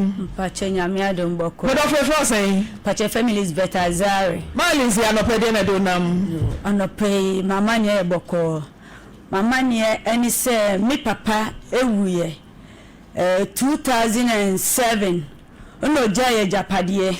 Mpakyɛ Nyame adom bɔkɔɔ. Me dɔfo yɛfrɛ wo sɛn? Mpakyɛ yɛfrɛ me Lisbeth Azare. Maa Lizzy anɔpa yi deɛn na ɛde wo nam? Yoo anɔpa yi m'amaneɛ yɛ bɔkɔɔ. M'amaneɛ ɛne sɛ me papa ɛwuiɛ ɛɛ 2007 ɛna ɔgyae agyapadeɛ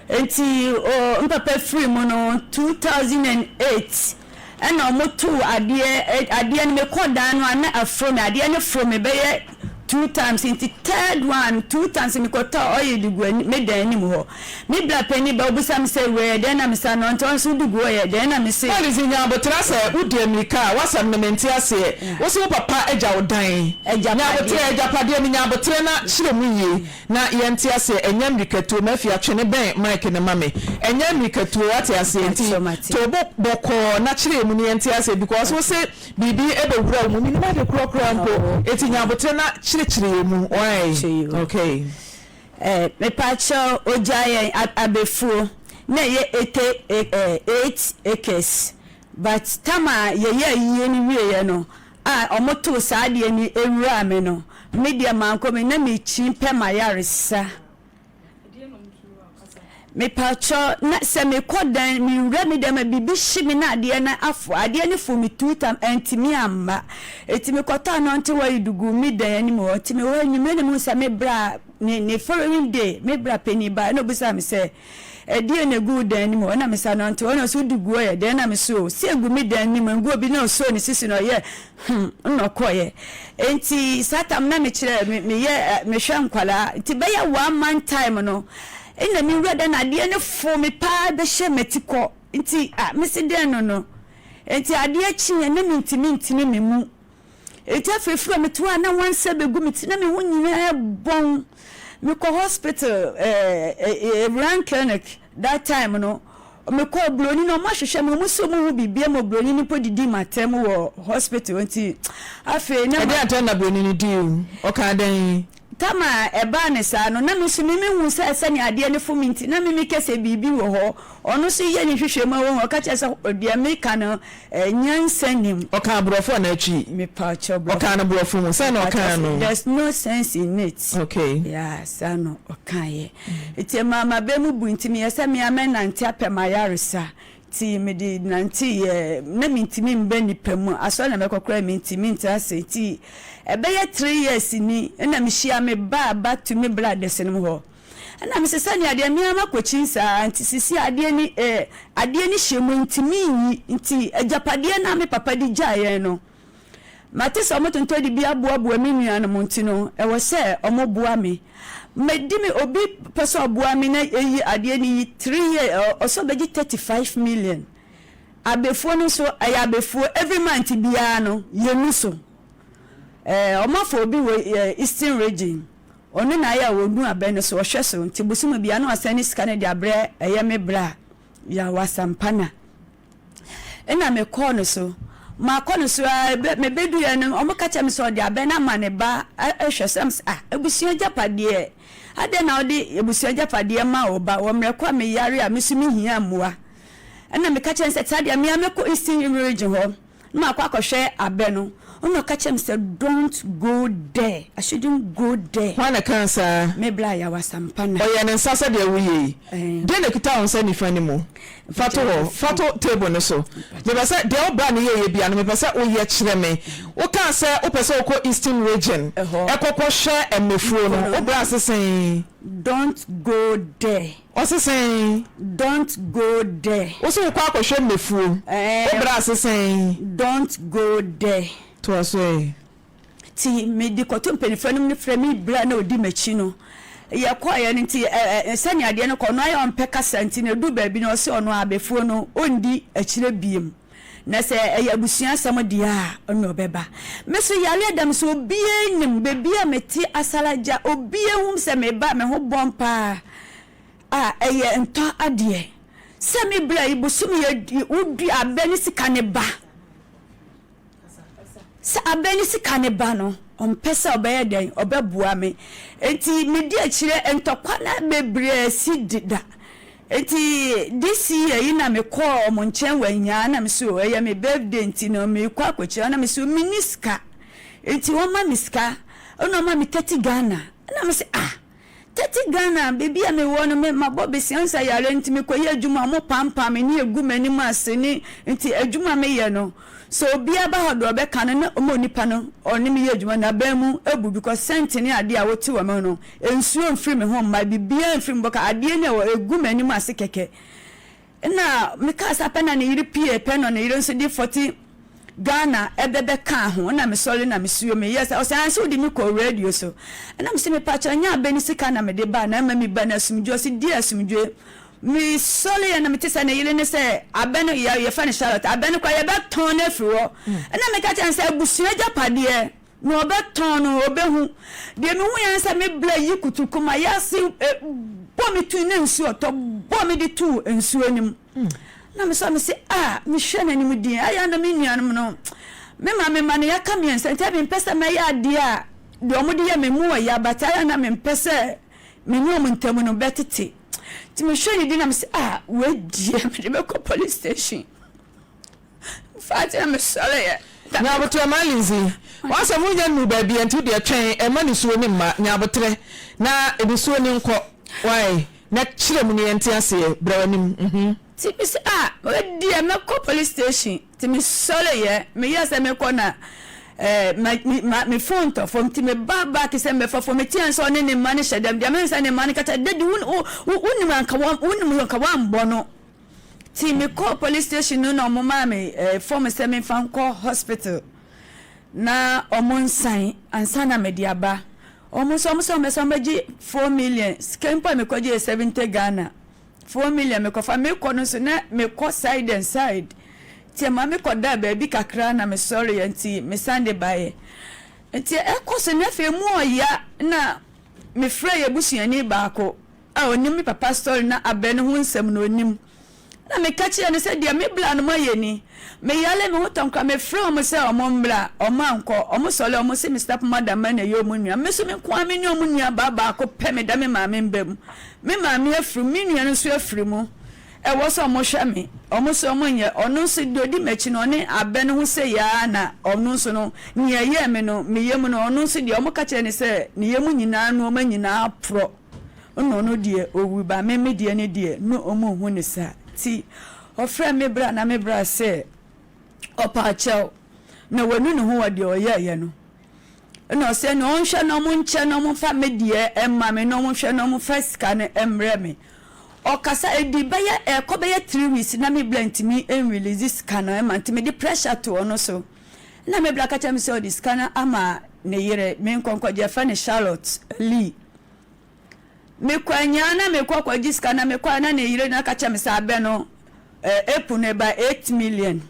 nti o me papa firi mu no 2008 Ɛna ɔmo too adeɛ adeɛ no mekɔ dan no a na aforo me adeɛ no foro me bɛyɛ two times nti third one two times mekɔ tɔ oil de gu ani me dan anim hɔ me bra panin ba obisa me sɛ wei yɛ dɛn na me sa no nti ɔno nso wode gu hɔ yɛ dɛn na me se. Paul dze nya aboterɛ sɛ wodi amirika a w'asɛm no mente aseɛ wose wo papa agya wo dan nya aboterɛ agyapadeɛ no nya aboterɛ na kyerɛ mu yie Na yɛnte aseɛ, ɛnyɛ mmirikatuo, Mafia twe no bɛn mic no ma me, ɛnyɛ mmirikatuo, wate aseɛ, nti to wo bo bɔkɔɔ na kyerɛ mu na yɛnte aseɛ because wo se biribi bɛwura wo mu, mennim ade korɔ koraa mpo, nti nya aboterɛ na kyerɛkyerɛ yɛn mu, wai, okay. Eh, mepakyɛw, ogya yɛn abɛfuo, na ɛyɛ 88 acres, but tam a yɛyɛ ayie no wieɛ no, a wɔtoo saa adeɛ no wuraa me no, me deɛ mankɔ me na mekyin pɛ m'ayaresa. Mepakyɛw, na sɛ mekɔ dan, mewura me dan mu a, biribi hye me na adeɛ no afo, adeɛ no foo me two time, antumi amma. Enti mekɔtɔ anointing oil de guu me dan anim hɔ. Nti mewɔ hɔ anwummerɛ na mehu sɛ me bra, ne ne following day, me bra panin baeɛ na ɔbisaa me sɛ, Ɛdeɛn na ɛgu wo dan no mu hɔ? Ɛna mese, Anɔnte hɔ na ɔse, wode gu hɔ yɛ dɛn? Ɛna mese, O, sɛ ɛgu me dan no mu, ɛngu obi. Na ɔsɔɔ ne sisi na ɔyɛɛ hmm, ɛna ɔkɔeɛ. Enti saa tam na mekyerɛ, me, meyɛ, mehwɛ nkwadaa. Nti bɛyɛ one month time no, ɛna me wura dan na adeɛ no foo me paa bɛhyɛ m'atikɔ. Nti, ah, mese dɛn no no? Enti adeɛ kyeeɛ na mentumi ntene me mu. Enti afei firi a mete hɔ a na nwansa bɛgu me ti na me ho nyinaa bɔn. Mekɔ hospital eh, Ewuran clinic that time no, mekɔ oburoni no ɔmo ahwehwɛ me, ɔmo sɛ ɔmo hu biribi ama oburoni no mpo didi m'atɛm wɔ hospital nti afei na. Ɛdeɛn atɛm na buroni no dii wo? Ɔkaa dɛn? Tam a ɛbaa no saa no, na me nso me mehu sɛ sɛnea adeɛ no fo me nti, na me meka sɛ biribi wɔ hɔ. Ɔno nso yɛ ne nhwehwɛmu a wahu, ɔka kyerɛ sɛ deɛ meka no nyansa nnim. Ɔkaa borɔfo anaa Twi? Mepaakyɛw borɔfo. Ɔkaa no borɔfo mu, sɛn na ɔkaa no? There's no sense in it. Okay. Yeah, saa na ɔkaeɛ. Nti ɛmaa m'aba mu bui, nti meyɛ sɛ me ara mɛnante apɛ m'ayaresa. Nti mede nanteeɛ, na mentumi mba nnipa mu, asɔre na mɛkɔ koraa mentumi ntra ase. Nti ɛbɛyɛ 3 years ni na mehyia me ba a back to me brothers nom hɔ. Ɛna mese sɛnea deɛ me ara makɔkyin saa nti sisi adeɛ ni eh, adeɛ no hyɛ mu ntumi nyi nti agyapadeɛ no a me papa de gyaa yɛn no mate sɛ wɔtontɔn de bi aboaboa me nuanom nti no ɛwɔ sɛ wɔboa me. Medi me obi pɛ sɛ ɔboa me na ɛyi adeɛ no yi 3 year ɔsɛ ɔbɛgye 35 million. Abɛfuo no nso ɛyɛ abɛfuo every month biara no yɛnu so. Eh, wɔafa obi wɔ eh, Eastern Region. Ɔno na ayɛ a ɔnu abɛ no so, ɔhwɛ so, nti bosome biara na wasan ne sika no de abrɛ ɛyɛ me bra Yaw Asampana. Ɛna me kɔɔ no so, makɔ no so ara bɛ me bɛduiɛ no ɔmo ka kyerɛ me sɛ ɔde abɛ no ama ne ba hwɛ so, na me sɛ ah abusua agyapadeɛ, adɛn na wode abusua agyapadeɛ ma wo ba wɔ mmerɛ ko a me yare a me nso me hia mmoa. Ɛna me ka kyerɛ no sɛ saa deɛ me ara mɛkɔ Eastern Region hɔ na makɔ akɔhwɛ abɛ no, ɛna ɔka kyerɛ me sɛ don't go there, I shouldn't go there. Hwan na ɛkaa saa? Me bra Yaw Asampa na. Ɔyɛɛ ne nsa sɛdeɛ woyɛ yi. Deɛn na ɛkuta wo nsa nifa no mu? Fa to hɔ. Fa to table no so. Mepɛ sɛ, deɛ wo bra no yɛeɛ biara no, mepɛ sɛ woyɛ kyerɛ me. Wokaa sɛ wopɛ sɛ wokɔ Eastern Region kɔkɔhwɛ mmefuo no. Wo bra se sɛn? Don't go there. Ɔse sɛn? Don't go there. Wose wokɔ akɔhwɛ mmefuo. Wo bra se sɛn? Don't go there. Toa so ɛ. Nti mede kɔto mpaninfoɔ anim no frɛ me bra na ɔdi m'akyi no. Yɛkɔeɛ no nti ɛ ɛ sɛnea adeɛ no kɔ ɔno ayɛ ɔmpɛ kasa nti no ɛduru baabi no ɔse ɔno abɛfuo no ɔndi akyire biom. Na sɛ ɛyɛ abusua asɛm deɛ a, ɔne ɔbɛba. Me nso yareɛ da me so, obiara nim baabi a mete Asalagya, obiara hu sɛ meba a me ho bɔn paa a, ɛyɛ ntɔ adeɛ. Sɛ me bra yi bosome yɛ wodua abɛ ne sika ne ba. Sɛ abɛ ne sika ne ba no, ɔmpɛ sɛ ɔbɛyɛ dɛn, ɔbɛboa me. Enti medi akyire ntɔkwa no bebree asi deda. Enti this year yi na me kɔɔ ɔmo nkyɛn wɔ Anyaa na me se o ɛyɛ me birthday nti no me kɔ akɔkyia na me se o me nni sika nti wɔn ma me sika ɛna wɔn ma me 30 Ghana ɛna me se ah. 30 Ghana, baabi a mewɔ no me mabɔ besia nsa yare nti mekɔyɛ adwuma a ɔmo pampam me ne egu m'anim ase ne nti adwuma a meyɛ no sɛ obiara ba hɔ deɛ ɔbɛka no na ɔma onipa no ɔne me yɛ adwuma no aban mu abu because sɛnte ne adeɛ a wote wɔ me ho no nsuo mfiri me ho mma biribiara mfiri me bɔka adeɛ no ɛwɔ egu m'anim ase kɛkɛ. Nna mekaa saa pɛ na ne yere pue pɛ na ne yere nso de 40 Ghana ɛbɛ bɛkaa ho na mesɔre na mesuo meyɛɛ sɛ ɔsɛ anse wode me kɔɔ radio so ɛna mese mepakyɛw ɛnyɛ abɛ ne sika na mede baa na ɛma me ba no asomdwoe ɔse di asomdwoe mesɔre yɛ na mete sɛ ne yere ne sɛ abɛ no yɛ yɛfrɛ no Charlotte abɛ no koraa yɛbɛtɔn no afiri hɔ ɛna meka kyerɛ no sɛ abusua agyapadeɛ Na ɔbɛtɔn no, ɔbɛhu. Deɛ mehuiɛ ara ne sɛ me bra yi kutuku ma yɛase bɔ me tui na nsuo ɔtɔ bɔ me de too nsuo no mu. Na me sɔ me se ah mehwɛ n'anim din ayɛ a na me nuanom no me maame mma no yɛaka mmiɛnsa nti mempɛ sɛ mɛyɛ adeɛ a deɛ wɔde yɛ me mu ɔya but ayɛ a na mempɛ sɛ me ne wɔn ntam no bɛtete. Nti mehwɛ ne din na me se ah wei deɛ mede bɛkɔ police station. Fakyɛ me sɔre yɛ. Nyabotrɛ ma Lizzy w'asɛm wonya nnuru baabi a nti wodeɛ twɛn ɛmma nisuo no mma nyabotrɛ na nisuo no nkɔ wai na kyerɛ mu na yɛnte aseɛ bra w'anim mhm. Nti me se ah wei deɛ mɛkɔ police station nti me sɔre yɛ me yɛɛ sɛ mekɔ na eh ma ma me phone tɔ fam nti me ba back sɛ mɛfa phone me teɛ sɛ ɔne ne mma no hyɛ dɛm deɛ mehu sɛ ne mma no kata daddy wo wo wonim anka wonim anka woambɔ no. Nti me kɔɔ police station no na ɔmo maa me eh, form sɛ me nfa nkɔ hospital na ɔmo nsan ansa na mede aba. Ɔmo nso ɔmo sɛ ɔmo bɛsan bɛgye 4 million, sika mpo a mekɔgye yɛ 70 Ghana. 4 million mekɔfa, mekɔ no nso na mekɔ side and side. Nti ɛma mekɔ daa baabi kakra na mesɔreɛ nti mesan de baeɛ. Nti ɛkɔ so na afei mu ɔya na mefrɛ yɛ busuani baako a ɔnim me papa story na abɛ no ho nsɛm no ɔnim. Na meka kyerɛɛ no sɛ deɛ me bra no moayɛ ni. Meyare me ho tɔ nkora mefrɛ wɔn sɛ wɔn mmra, wɔn ankɔ. Wɔn sɔre a wɔn se me step mother mma na ɛyɛ wɔn nua. Me nso me nko ara me ne wɔn nua baa baako pɛ meda me maame mba mu. Me maame afiri mu, me nua no nso afiri mu. Ɛwɔ sɛ wɔn hwɛ me. Wɔn nso wɔn nyɛ. Ɔno nso deɛ ɔdi m'akyi no ɔne abɛ no ho sei ara na ɔno nso no nea ɛyɛɛ me no me yam no ɔno nso deɛ wɔka kyerɛɛ no sɛ ne yam nyinaa nnoɔma nyinaa porɔ. Nna ɔno deɛ owu ba me me deɛ ne deɛ na ɔmo nhu no saa nti ɔfrɛɛ me bra na me bra sɛ ɔpaakyɛw na wanu ne ho wɔ deɛ ɔyɛɛyɛ no ɛna ɔsɛ na ɔnhwɛ na ɔmo nkyɛ na ɔmo nfa me deɛ ɛma me na ɔmo nhwɛ na ɔmo nfa sika no ɛmrɛ me ɔkasa ɛdi bɛyɛ ɛkɔ bɛyɛ 3 weeks na me bra ntumi ɛnrelease sika no ɛma nti mede pressure to ɔno so na me bra ka kyerɛ me sɛ ɔde sika no ama ne yere me nkɔnkɔgye ɛfɛ ne Charlotte Lee. Mekɔ anyaa na mekɔ kɔgye sika na mekɔ a na ne yere no aka kyerɛ me sɛ abɛ no April no ɛba 8 million,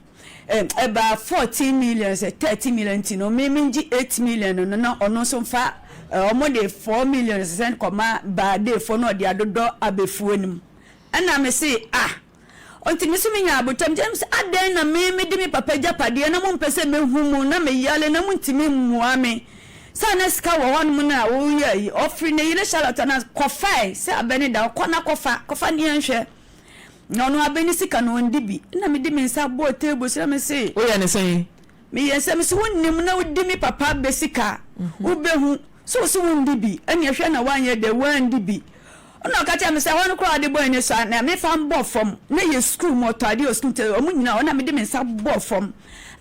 ɛba 14 million sɛ 30 million nti no me mengye 8 million no na ɔno nso mfa ɔmo de 4 million sɛ kɔma baadeefoɔ na ɔde adodɔ abɛfuo no mu. Ɛna me se ah, nti me so menya abotam nti sɛ adɛn na me mede me papa agyapadeɛ na mompɛ sɛ mehu mu na meyale na montumi mmoa me sɛ na sika wɔ hɔnom no a woyɛ yi. Ɔfiri ne yere Charlotte na kɔfae sɛ abɛ ne da ɔkɔ na kɔfa kɔfa ne yɛnhwɛ na ɔno abɛ ne sika no ɔndi bi. Na mede me nsa bɔɔ table so na me se Woyɛ ne sɛn? Meyɛ sɛ mese wonnim na wodi me papa bɛ sika, wobɛhu sɛ wo se wondi bi ɛne ɛhwɛ na woanyɛ dɛ woandi bi. Ɛna ɔka kyerɛ me sɛ hɔ no koraa ɔde bɔ ani so a na mefa mbɔ fam na yɛ sukuu mu ɔtɔ adeɛ wɔ sukuu nti ɔmo nyinaa ɔna mede me nsa bɔ fam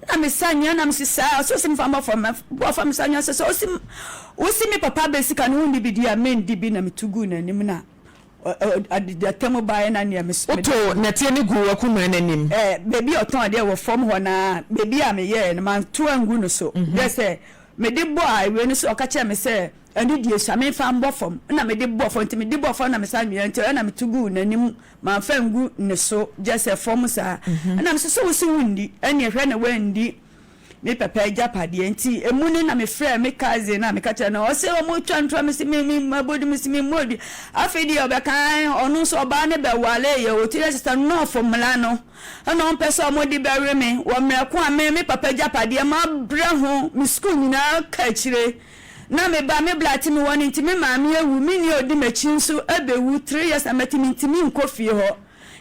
na mesa nwea na mese saa ɔsɛ ɔsɛ mefa mbɔ fam bɔ fam sa nwea sɛ sɛ ɔsi wosi me papa bɛ sika no wondi bi di a mendi bi na metu guu n'anim na atam baeɛ na nea mes Woto nɛteɛ no guu w'akoma n'anim? Baabi a ɔtɔn adeɛ wɔ fam hɔ na baabi a meyɛɛ no manto angu no so dɛ sɛ mede bɔ a awie no so ɔka kyerɛ me sɛ ɛno deɛ sua memfa mbɔ fam na mede bɔ fam nti mede bɔ fam na mesa nwea nti ɛna meto guu n'anim mamfa ngu ne so gyɛ sɛ fam saa ɛna mesɛ sɛ wo se wondi ɛne ɛhwɛ na woandi me papa agyapadeɛ nti emu no na mefrɛ me cousin na meka kyerɛ no ɔsɛ ɔmo twa ntorɔ me se me me mabɔdi me se me mmɔdi. Afei deɛ ɔbɛka ɔno nso ɔbaa ne bɛwale yɛ ɔti dɛ sɛ nɔɔfo mmara no ɛna ɔmpɛ sɛ ɔmo de bɛwe me wɔ mmerɛ ko a me me papa agyapadeɛ mabrɛ ho me sukuu nyinaa ka akyire na me ba me bla te me wɔ no nti me maame awu, me nua ɔdi m'akyi nso abɛwu 3 years na mɛte me ntumi nkɔ fie hɔ.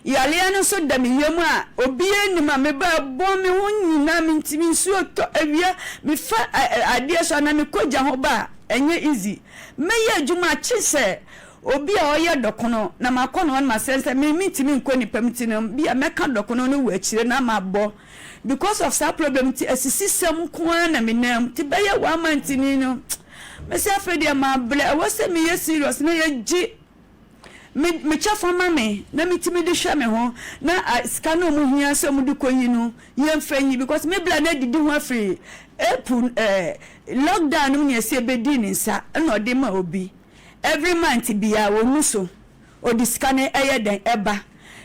Yareɛ no nso da me yam a obiara nnim a meba ɛbɔ me ho nyinaa mentumi nsuo tɔ awia mefa adeɛ so anaa mekɔ gya ho ba a ɛnyɛ easy mɛyɛ adwuma akye sɛ. obi a ɔyɛ dɔkono na makɔ ne hɔ na masrɛ no sɛ me mentumi nkɔ nipa mu nti no bi a mɛka dɔkono no wɔ akyire na mabɔ because of saa problem nti asisisɛm nko ara na menam nti bɛyɛ one month ni no mese afei deɛ mabrɛ ɛwɔ sɛ meyɛ serious na yɛgye me me kyɛfa ma me na metumi de hwɛ me ho na sika no ɔmo hia sɛ ɔmo de kɔ yi no yɛmfa nyi because me bla no adidi ho afiri April eh, lockdown no mu na yɛsɛ yɛbɛdii ne nsa ɛna ɔde ma obi every month biara ɔnu so ɔde sika no ɛyɛ dɛn ɛba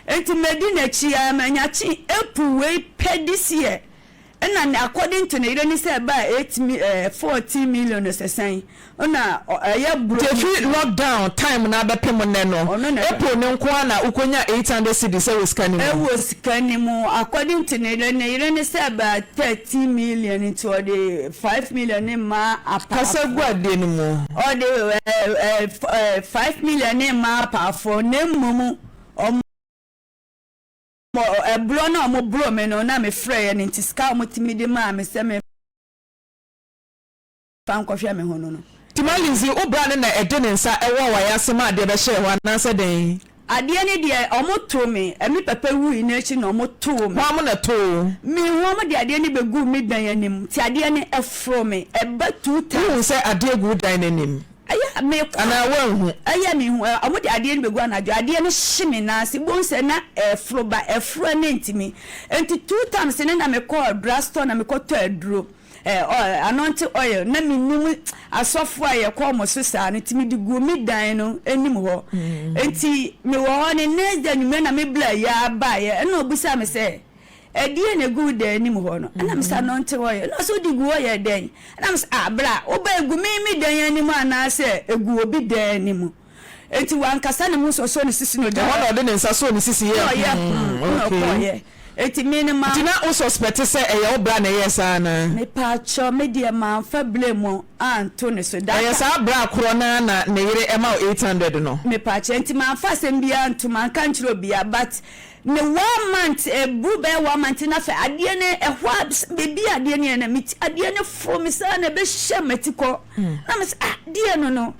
nti madi n'akyi ara manya kye April wei pɛ this year Ɛna ne according to ne yere ne sɛ ɛbaa 8 mi ɛɛ 14 million sɛ sɛn ɛna ɛyɛ bro. Nti ɛfiri lockdown time no abɛpem nnɛ no Ɔno na ɛbɛ. April no nko ara na wokɔnya 800 cedis ɛwɔ sika no mu? Ɛwɔ sika no mu according to ne yere ne yere ne sɛ ɛbaa 13 million nti ɔde 5 million no maa Kasa gu apaafoɔ. adeɛ no mu. Ɔde ɛɛ ɛɛ 5 million no maa apaafoɔ na mmom ɔmo. Ɛborɔ no a wɔboroo me no na mefrɛeɛ no nti sika a wɔtumi de maa me sɛ memfa nkɔhwɛ me ho no no. Nti Malizi, wo bra no na ɛde ne nsa wɔɔ w'ayase ma adeɛ bɛhyɛɛ hɔ anaasɛ dɛn? Adeɛ no deɛ wɔtoo me, me papa wuui no akyi na wɔtoo me. Hwan mo na ɛtoo wo? Menhu, wɔde adeɛ no bɛguu me dan anim nti adeɛ no foroo me, ɛba two Wohuu times. sɛ adeɛ gu wo dan no anim? Ɛyɛ a mekɔ a. Anaa woanhu? Ɛyɛ a mehu. Wɔde adeɛ no bɛgu anadwo. Adeɛ no hye me nan ase. Wobɛhu sɛ na ɛreforo ba. Ɛforo a na ɛntumi. Enti 2 times no na mekɔɔ drug store na mekɔtɔɔ aduro, anointing oil. Na mennim asɔfoɔ a yɛkɔ wɔn so saa no. Nti mede guu me dan no anim hɔ. Enti mewɔ hɔ no, next day anwummerɛ na me bla yi ara baeɛ. Ɛnna ɔbisaa me sɛ, Ɛdeɛn na ɛgu wo dan anim hɔ no? Ɛna mese, Anointing oil. Ɛna ɔse, wode gu hɔ yɛ dɛn? Ɛna mese, ah, bra, woba ɛgu me me dan anim anaasɛ ɛgu obi dan anim? Enti wankasa ne mu sɛ ɔsɔɔ ne sisi na ɔdi Ɛhɔ na ɔde ne nsa sɔɔ ne sisi yɛɛ na ɔyɛ hmm, hmm, na okay. ɔkɔɔyɛ. Enti me no ma. Nti na wo suspect sɛ ɛyɛ wo bra na ɛyɛɛ saa anaa? Mepaakyɛw, me deɛ manfa blame anto ne so. That Ɛyɛ time. saa bra korɔ no ara na ne yere ma wo 800 no? Mepaakyɛw, nti manfa asɛm biara anto, manka ankyerɛ obiara but Ne one month ɛburu bɛyɛ one month na afei adeɛ no ɛhɔ a baabi a adeɛ no yɛ no me ti adeɛ no foro me saa na ɛbɛhyɛ m'ati kɔ na me sɛ ah deɛ no no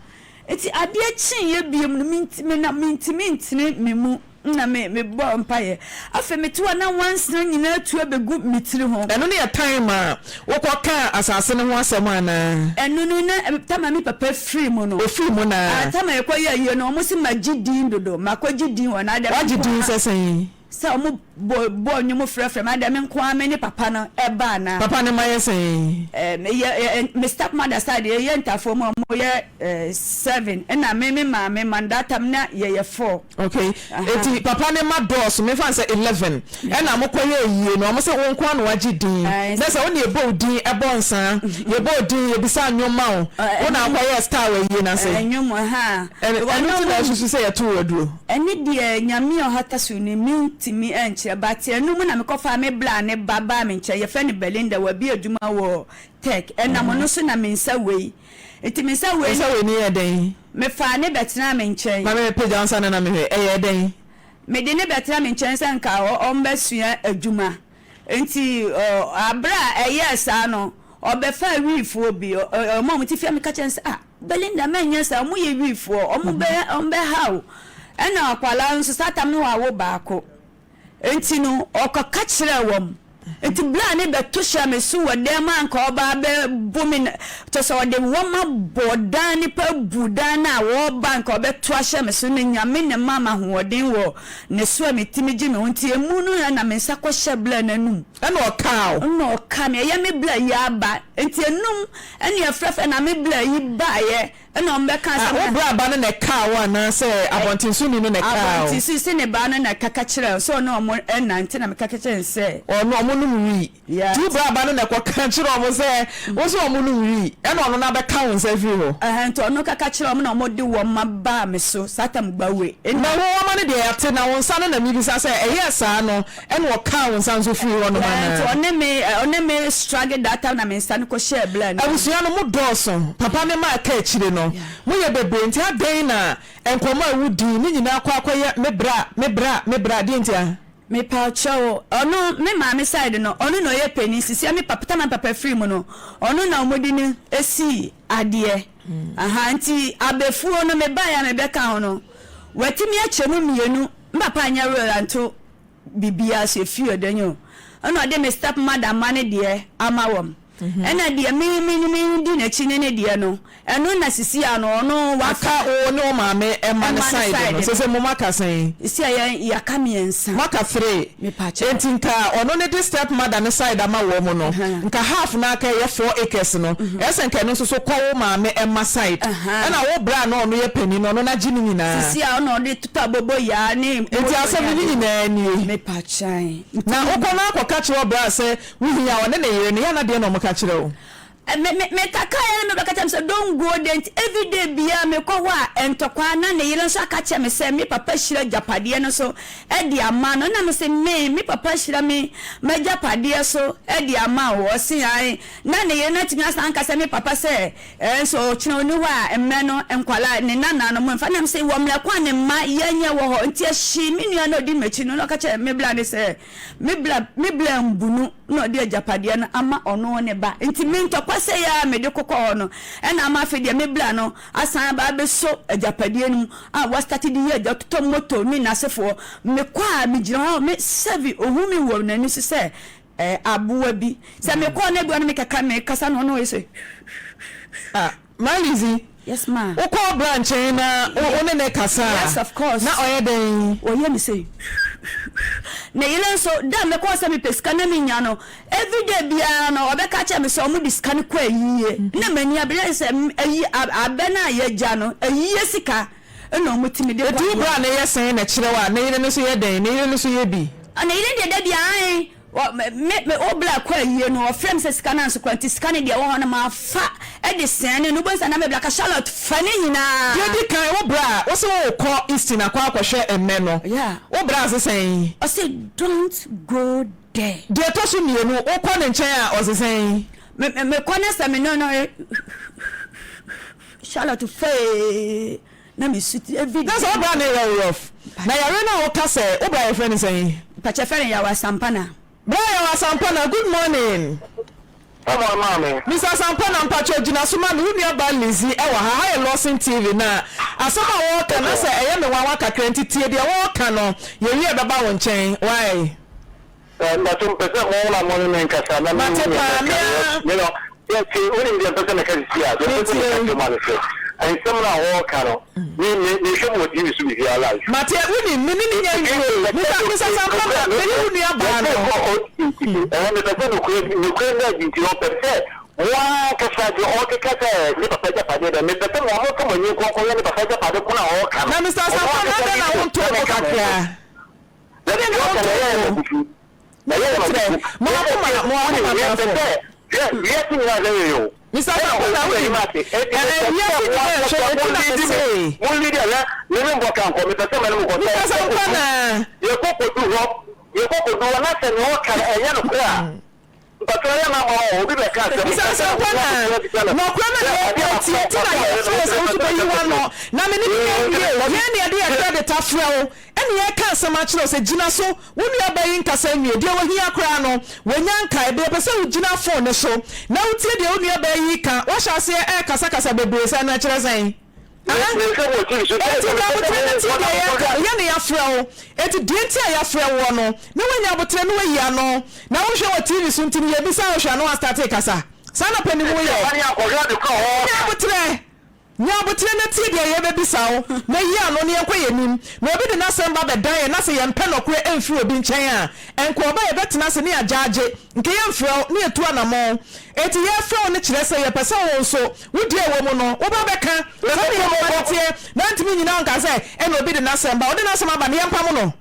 nti adeɛ kyeeɛ biom no mentimi na mentimi ntene me mu na me mebɔ mpaeɛ afei mete hɔ na nwansena nyinaa atu abɛgu me tiri ho. Ɛno no yɛ time a wokɔ kaa asase no ho asɛm anaa? Ɛno no na time a me papa firi mu no. Ofiri mu naa? Time a yɛkɔ yɛ ayie no wɔn se magye din dodo makɔ gye din wɔ na adɛ me Wagye nko din ara sɛ sɛn? Sɛ wɔn bɔ bɔ nnwom frɛfrɛ me adɛ me nko ara me ne papa no ɛba anaa? Papa no mma yɛ sɛn? Ɛɛ me yɛ ɛ me step mother side yɛ yɛ ntafoɔ mu a wɔn yɛ ɛɛ seven ɛna me me maame ma no that time na yɛ yɛ four. Okay eti papa ne ma dɔɔso me fa no sɛ 11 ɛna mo kɔ yɛ ayie no ɔmo se wo nkoa na wagye din na sɛ wo na yɛbɔ wo din ɛbɔ nsaa yɛbɔ wo din yɛbisa nnwom ma wo wo na akɔ yɛ star wɔ ayie no ase Nnwom ahaa ɛno nti na asusu sɛ yɛto wo aduro. Ɛne deɛ Nyame a ɔhata so no mentumi nkyerɛ but ɛno mu na mekɔ faa me bla ne ba baa me nkyɛn yɛfrɛ no Belinda wabie adwuma wɔ Tech ɛnam ɔno so na me nsa wei nti me nsa wei Wo nsa wei no yɛɛ dɛn? Mefaa no bɛtenaa me nkyɛn. Ma me pagya wo nsa no na mehwɛ. Ɛyɛɛ dɛn? Mede no bɛtenaa me nkyɛn sɛ nka ɔmmɛsua adwuma. Enti berɛ a ɛyɛɛ saa no, ɔbɛfaa Wiifoɔ bi, wɔn a wɔte fie ha. Meka kyerɛɛ no sɛ, Ah, Belinda, mɛnyɛ saa, wɔyɛ Wiifoɔ, wɔbɛha wo. Ɛnna akwadaa no nso, saa tam no wawo baako. Enti no, ɔkɔka kyerɛɛ wɔn. Enti bere a ne bɛto hyɛɛ me so wɔ dan mu a anka ɔreba abɛbu me no, kyerɛ sɛ ɔde wɔma bɔɔ dan no pa buu dan no a ɔreba anka ɔbɛto ahyɛ me so no, Nyame na ɛmaa me ahoɔden wɔ ne so a metumi gye me ho. Nti emu no na me nsa kɔhyɛɛ bla no anum. Ɛna ɔkaa wo. Ɛna ɔkaa me. Ɛyɛ me bla yi aba. Nti enum ɛna yɛfrɛfrɛ na me bla yi baeɛ. Ɛna wɔn bɛka Ah, asɛm wo na. bra ba no na ɛkaa wo anaa sɛ abɔntensoni no na ɛkaa wo? Abɔntenso sɛ ne ba no na ɛkaka kyerɛɛ sɛ ɔne wɔn ɛnante na mekaka kyerɛɛ no sɛ. Ɔno wɔn nom wii. Yeah. Nti wo bra ba no na ɛkɔka kyerɛɛ wɔn sɛ wo nso wɔn nom wii ɛna ɔno no abɛka wo nsa afiri hɔ? Ɛhɛn, nti ɔno kaka kyerɛɛ wɔn na wɔn de wɔn mma baa me so saa tam gbawe. Ɛna. Na wo wɔma no deɛ yɛate na wo nsa no na mebisa sɛ ɛyɛɛ saa no Ɛna ɔkaa wo nsa nso firii hɔ nom Yeah, nti anaa? ɔne me ɔne me struggle that time na me nsa no kɔ hyɛɛ bla no mu. Abusua no mo dɔɔso, papa ne ma ɛka akyire no Yeah. mo yɛ bebree nti adɛn na nkɔmmɔ a wo di ne nyinaa kɔ akɔyɛ me bra, me bra, me bra, deɛ ntia? Mepawkyɛw, ɔno me maame side no ɔno na ɔyɛ panin, sisia me papa time a me papa firi mu no ɔno na ɔmo de no sii adeɛ. Aha nti abɛfuo no mebaeɛ a mebɛka ho no watumi akyɛ mu mmienu. Me papa anyɛ will anto biribiara so efie ɔdɔ nye o. Ɛna ɔde me step mother mma no deɛ ama wɔn. Ɛna deɛ me me me di n'akyi ne ne deɛ no ɛno na sisi a no ɔno wafa. Aka wo ne wo maame mma no side no sese mo moaka sɛn? Sisi a yɛn yɛaka mmiɛnsa. Moaka three. Mepakyɛw. Enti nka ɔno ne de step mother no side ama wɔn no nka half no aka ɛyɛ 4 acres no ɛyɛ sɛ nka ɛno nso so kɔ wo maame mma side ɛna wo bra a na ɔno yɛ panin no ɔno no agye ne nyinaa. Sisi a ɔna ɔde totɔ aboboyaa ne Enti motor ne asɛm no ne ade no. nyinaa nie. Mepakyɛw. Na wokɔ na akɔka kyerɛ ɔbra sɛ wohia a ɔne ne yere no yɛ na deɛ na wɔka kyerɛ wo? Me me me kakaeɛ no me bɛka kyerɛ me sɛ don't go there nti everyday biara mekɔ hɔ a ntɔkwa na ne yere nso aka kyerɛ me sɛ me papa hyira agyapadeɛ no so de ama no na me se me me papa hyira me m'agyapadeɛ so de ama wo ɔse ae na ne yere no atumi asan aka sɛ me papa sɛ ɛɛ nso ɔkyena ɔni hɔ a mmɛ no nkwadaa ne nana no mo mfa na me se wɔ mmerɛ ko a ne mma yɛnyɛ wɔ hɔ nti ɛhyee me nua na ɔdi m'akyi no na ɔka kyerɛ me bla ne sɛ Me bla me bla mbunu na ɔde agyapadeɛ no ama ɔno ne ba nti me ntɔkwa sei ara a mede kokɔ hɔ no ɛna ama afei deɛ me bla no asan aba abɛsɔ agyapadeɛ no mu a wastate de yɛ agya ɔtotɔ moto ne n'asefoɔ mekɔ a megyina hɔ me sɛbi ɔhu me wɔ n'ani so sɛ eh, aboa bi sɛ mekɔ no adua no mekeka mekasa no ɔno ɔyɛ sɛ Ah, Malizi, Yes ma. Wokɔ ɔbra nkyɛn na wo ne no kasa a, Yes of course. na ɔyɛ dɛn? Ɔyɛ me sei. Ne yere nso, da a mekɔɔ sɛ mepɛ sika na mennya no, everyday biara no ɔbɛka akyerɛ me sɛ wɔde sika no kɔ ayie. Na m'ani abere ayɛ sɛ ayi abɛ no a yɛagya no, ayie sika na wɔtumi de kɔ Enti wo ayie. bra no yɛ sɛn na ɛkyerɛ wo a, ne yere no nso yɛ dɛn? Ne yere no nso yɛ bi? Ne yere deɛ da biara ae. Wɔ me me wo bla kɔ ayie no ɔfrɛ me sɛ sika no anso koraa nti sika no deɛ ɛwɔ hɔ no mafa de sɛne no wobɛhu sɛ na me bla ka Charlotte fa ne nyinaa. Deɛ di kan wo bra wo se wo rekɔ Easton akɔ akɔhwɛ mmɛ no Yeah. wo bra se sɛn? Ɔse don't go there. Deɛ ɛtɔ so mmienu wo kɔ ne nkyɛn a ɔse sɛn? Me me mekɔ na sɛ me ne no Charlotte fa ee. Na me su ti every Na sɛ wo bra no yɛ wo rough. Na yare no a wo ka sɛ wo bra yɛfrɛ no sɛn? Mpakyɛ fɛ no Yaw Asampana. Bra Yaw Asampana good morning. Good morning maame. Mister Asampana mpakyɛ gyina so ma me wo nua baa Lizzy ɛwɔ ha ha yɛ Lawson TV na asɛm a wɔɔka no asɛ ɛyɛ me nwanwa kakra nti tie deɛ wɔɔka no yɛwie a ɛbɛba wo nkyɛn wai. Mpacho mpɛ sɛ mo na mo ne me nkasa na me Mate hu nea paa mɛka me ara. me no yɛ tie wonim deɛ mpɛ sɛ meka sisi a deɛ mpɛ sɛ meka Metie. kyerɛ mu ane sɛ nsɛm no a wɔreka no me me mehwɛ mu wɔ TV so biribiara live. Mate wonim me ne ne nya nwie Mister Mister Sampana me ne wo nua baa no. Ɛhɛ mepɛ sɛ nokorɛ nokorɛ no adi nti ɔpɛ sɛ mo ankasa deɛ ɔrekeka sɛ ne papa agyapadeɛ dɛ mepɛ sɛ mo a momfa mo ani nkɔ nkɔyɛ ne papa agyapade ko no a ɔreka no Na Mister ɔno Sampana ankasa adɛn na video wonto na wo bo menka mo kakra? nso. Dɛn na wotɔ o? Kyerɛ, mo akoma, mo akoma na afɔ. Mister Sapon na wonim, ɛɛ wiase nyinaa ɛhwɛ, eti na me se. Mister Sapon na. Bisa asɛmpa no a, nɔkorɛ no na yɛpɛ tie nti na yɛfrɛ wo sɛ wo nso bɛyi w'ano na me ne no yɛnwie. Yɛn na yɛde yɛn credit afrɛ wo ɛna yɛreka asɛm akyerɛ wo sɛ gyina so, wo nuabaa yi nkasa nwie, deɛ ɔhia koraa no wanya nkae, but yɛpɛ sɛ wogyina phone no so na wotie deɛ wo nuabaa yi reka, woahyɛ aseɛ ɛrekasakasa bebree saa no ɛkyerɛ sɛn? Aha. Enti nya aboterɛ na tie deɛ yɛreka no. Yɛn na yɛafrɛ wo. Enti deɛ nti a yɛafrɛ woɔ no, na woanya aboterɛ na woayi ano. Na wohwɛ wɔ TV so nti no, yɛbisa wo hwɛ a na woastarte rekasa. Saa na panin wo yɛ. Nya aboterɛ. Nya aboterɛ na tie deɛ yɛrebɛbisa wo, na yi ano na yɛnkɔ yɛn anim. Na obi de n'asɛm ba bɛdan yɛn na sɛ yɛmpɛ nɔkorɛ mfiri obi nkyɛn a, ɛnka ɔba a yɛbɛtena ase ne yɛagyaagye. Nka yɛmfrɛ wo na yɛtu anammɔn. Enti yɛrefrɛ wo no kyerɛ sɛ yɛpɛ sɛ wo nso, wo deɛ ɛwɔ mu no, woba bɛka. Sɛdeɛ yɛn mma no teɛ, na ntumi nnyina hɔ nka sɛ, Ɛnna obi de n'asɛm ba. Ɔde n'asɛm aba no, yɛmpamo no.